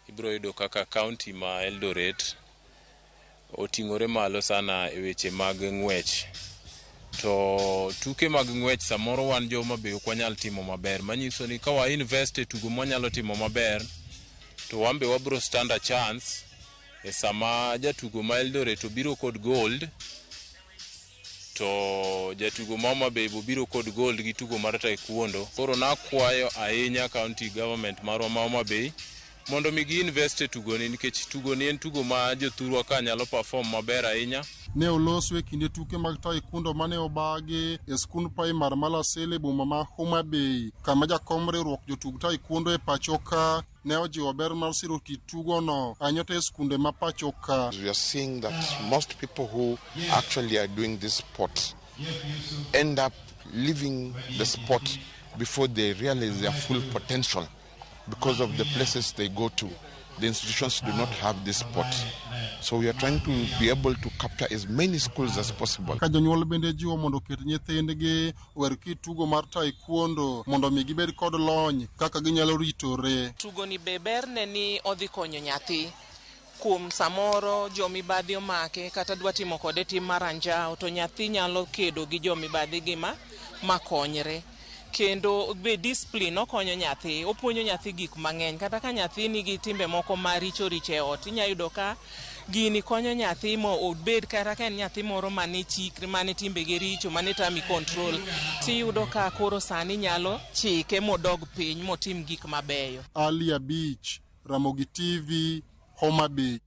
S16: ibiro yudo kaka kaunti ma Eldoret oting'ore malo sana e weche mag ng'wech. To tuke mag ng'wech samoro wan jo Homa Bay ok wanyal timo maber, manyiso ni ka wa invest e tugo mwanyalo timo maber, to wan be wabiro stand a chance e sama jatugo ma Eldoret obiro kod gold, to jatugo ma Homa Bay bobiro kod gold gi tugo mar taekwondo. Koro nakwayo ahinya county government marwa ma Homa Bay mondo mi gi invest e tugoni, nikech tugoni en tugo ma jothurwa ka nyalo perform maber ahinya.
S15: Ne oloso e kinde tuke mag taekwondo mane obagi e skund primar ma Lasele boma ma Homa Bay, kama jakom riwruok jotug taekwondo e pacho ka ne ojiwo ber mar siro kit tugono ahinya to e skunde ma pacho ka.
S17: We are seeing that most people who actually are doing this sport end up leaving the sport before they realize their full potential because of the places they go to. The institutions do not have this sport. So we are trying to be able to capture as many schools as possible.
S15: Ka jonyuol bende jiwo mondo oket nyithindgi oher kit tugo mar taekwondo mondo mi gibed kod lony kaka ginyalo ritore.
S18: Tugo ni be berne ni odhi konyo nyathi kuom samoro jomibadhi omake kata dwa timo kode tim mar anjawo, to nyathi nyalo kedo gi jomibadhi gi makonyre. Kendo be discipline okonyo nyathi, opuonjo nyathi gik mang'eny. Kata ka nyathi nigi timbe moko maricho richo e ot, inya yudo ka gini konyo nyathi mo obed kata ka en nyathi moro mane chikre, mane timbege richo, mane tami control, tiyudo ka koro sani nyalo chike modog piny motim gik mabeyo.
S15: Ali Abich, Ramogi TV, Homa Bay.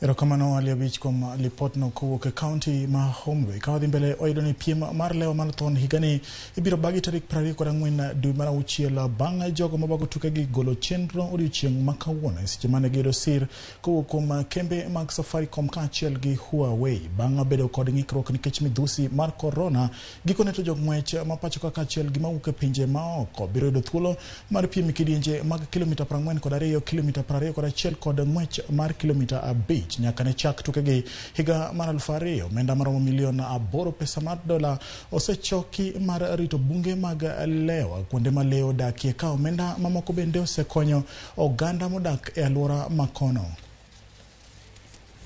S13: Erokamano Ali Abich kuom lipotno kowuok e kaunti ma Homa Bay. Ka wadhi mbele wayudo ni piem mar Lewa Marathon higani ibiro bagi tarik 24 dwe mar auchiel bang' jogo mabago tukegi golo chenro odiochieng' ma kawuono e seche mane giyudo sir kowuok kuom kembe mag Safaricom kaachiel gi Huawei. Bang' bedo kod ng'ikruok nikech midhusi mar korona, gikone to jong'wech ma pacho ka kaachiel gi mawuok e pinje maoko biro yudo thuolo mar piem e kidienje mag kilomita 42, kilomita 21 kod ng'wech mar kilomita 5 nyaka ne chak tukegi higa mar 2000. Omenda maromo milion 8 pesa mar dola osechoki mar rito bunge mag Lewa kuonde ma lee odakie, ka omenda mamoko bende osekonyo oganda modak e alwora makono.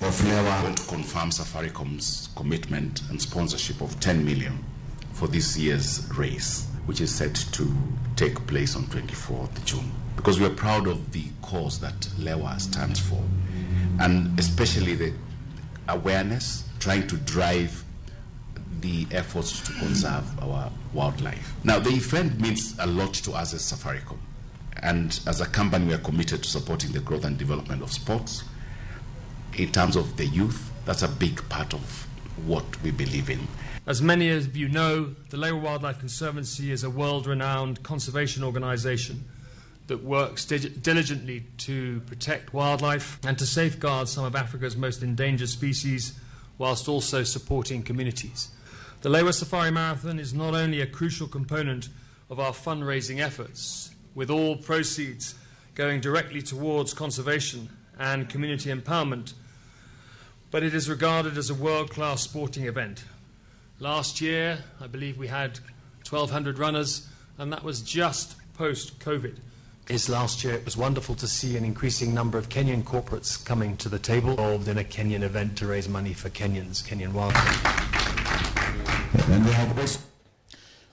S4: Of Lewa, want to confirm Safaricom's commitment and sponsorship of 10 million for this year's race, which is set to take place on 24th June. Because we are proud of the cause that Lewa stands for, and especially the awareness, trying to drive the efforts to conserve our wildlife. Now, the event means a lot to us as Safaricom, and as a company, we are committed to supporting the growth and development of sports. In terms of the youth, that's a big part of what we believe in.
S5: As many of you know, the Lewa Wildlife Conservancy is a world-renowned conservation organization that works diligently to protect wildlife and to safeguard some of Africa's most endangered species, whilst also supporting communities. The Lewa Safari Marathon is not only a crucial component of our fundraising efforts, with all proceeds going directly towards conservation and community empowerment, but it is regarded as a world-class sporting event. Last year, I believe we had 1,200 runners, and that was just post-COVID.
S14: Is last year it was wonderful to see an increasing number of Kenyan corporates coming to the table, involved in a Kenyan event to raise money for Kenyans, Kenyan wildlife.
S4: And we have also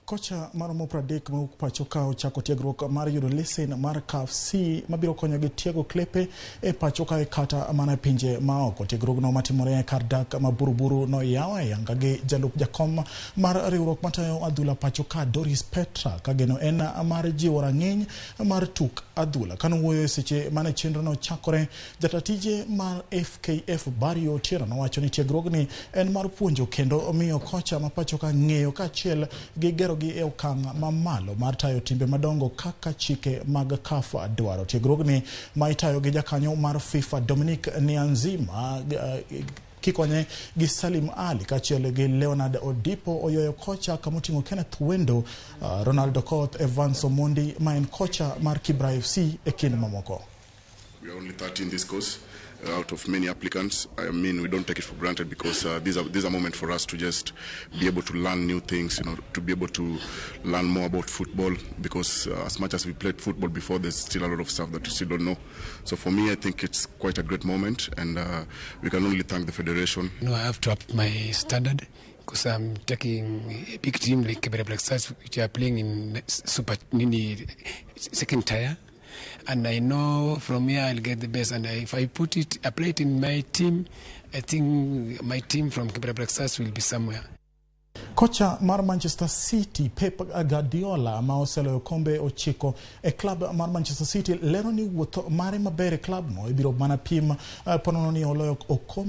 S13: Kocha maromo 30 mawuok pacho ka ochako tiegruok mar yudo lesen mar CAF C mabiro konyogi tiego klepe e pacho kae kata mana e pinje maoko. Tiegruogno matimore e kar dak ma Buruburu noyaw e yanga gi jalup jakom mar riwruok matayo adhula pacho ka Doris Petra, ka geno en mar jiwo rang'iny mar tuk adhula. Kanowuoyo e seche mane chenrono chakore, jata tije mar FKF Barry Otieno nowacho ni tiegruogni en mar puonjo kendo miyo kocha ma pacho ka ng'eyo kaachiel gi gero gi e okang' mamalo mar tayo timbe madongo kaka chike mag CAF dwaro. Tiegruogni ma itayo gi jakanyo mar FIFA Dominic Nianzima kikonye gi Salim Ali kaachiel gi Leonard Odipo oyoyo kocha kamoting'o Kenneth Wendo, Ronaldo Koth, Evans Omondi ma en kocha mar Kibra FC e kind mamoko.
S20: We are only 30 in this course out of many applicants. I mean, we don't take it for granted because these are moments for us to just be able to learn new things, you know, to be able to learn more about football, because as much as we played football before, there's still a lot of stuff that we still don't know. So for me, I think it's quite a great moment, and we can only thank the federation.
S22: You know, I have to up my standard because I'm taking a big team like Kibera Black Stars, which are playing in Super Nini second tier. And I know from here I'll get the best. And if I put it, apply it in my team, I think my team from Kibera Black Stars will be somewhere.
S13: Kocha mar Manchester City Pep Guardiola ma oseloyo kombe 9 e klab mar Manchester City lero ni wuoth mare maber e klabno ibiro mana pim ponono ni oloyo okombe.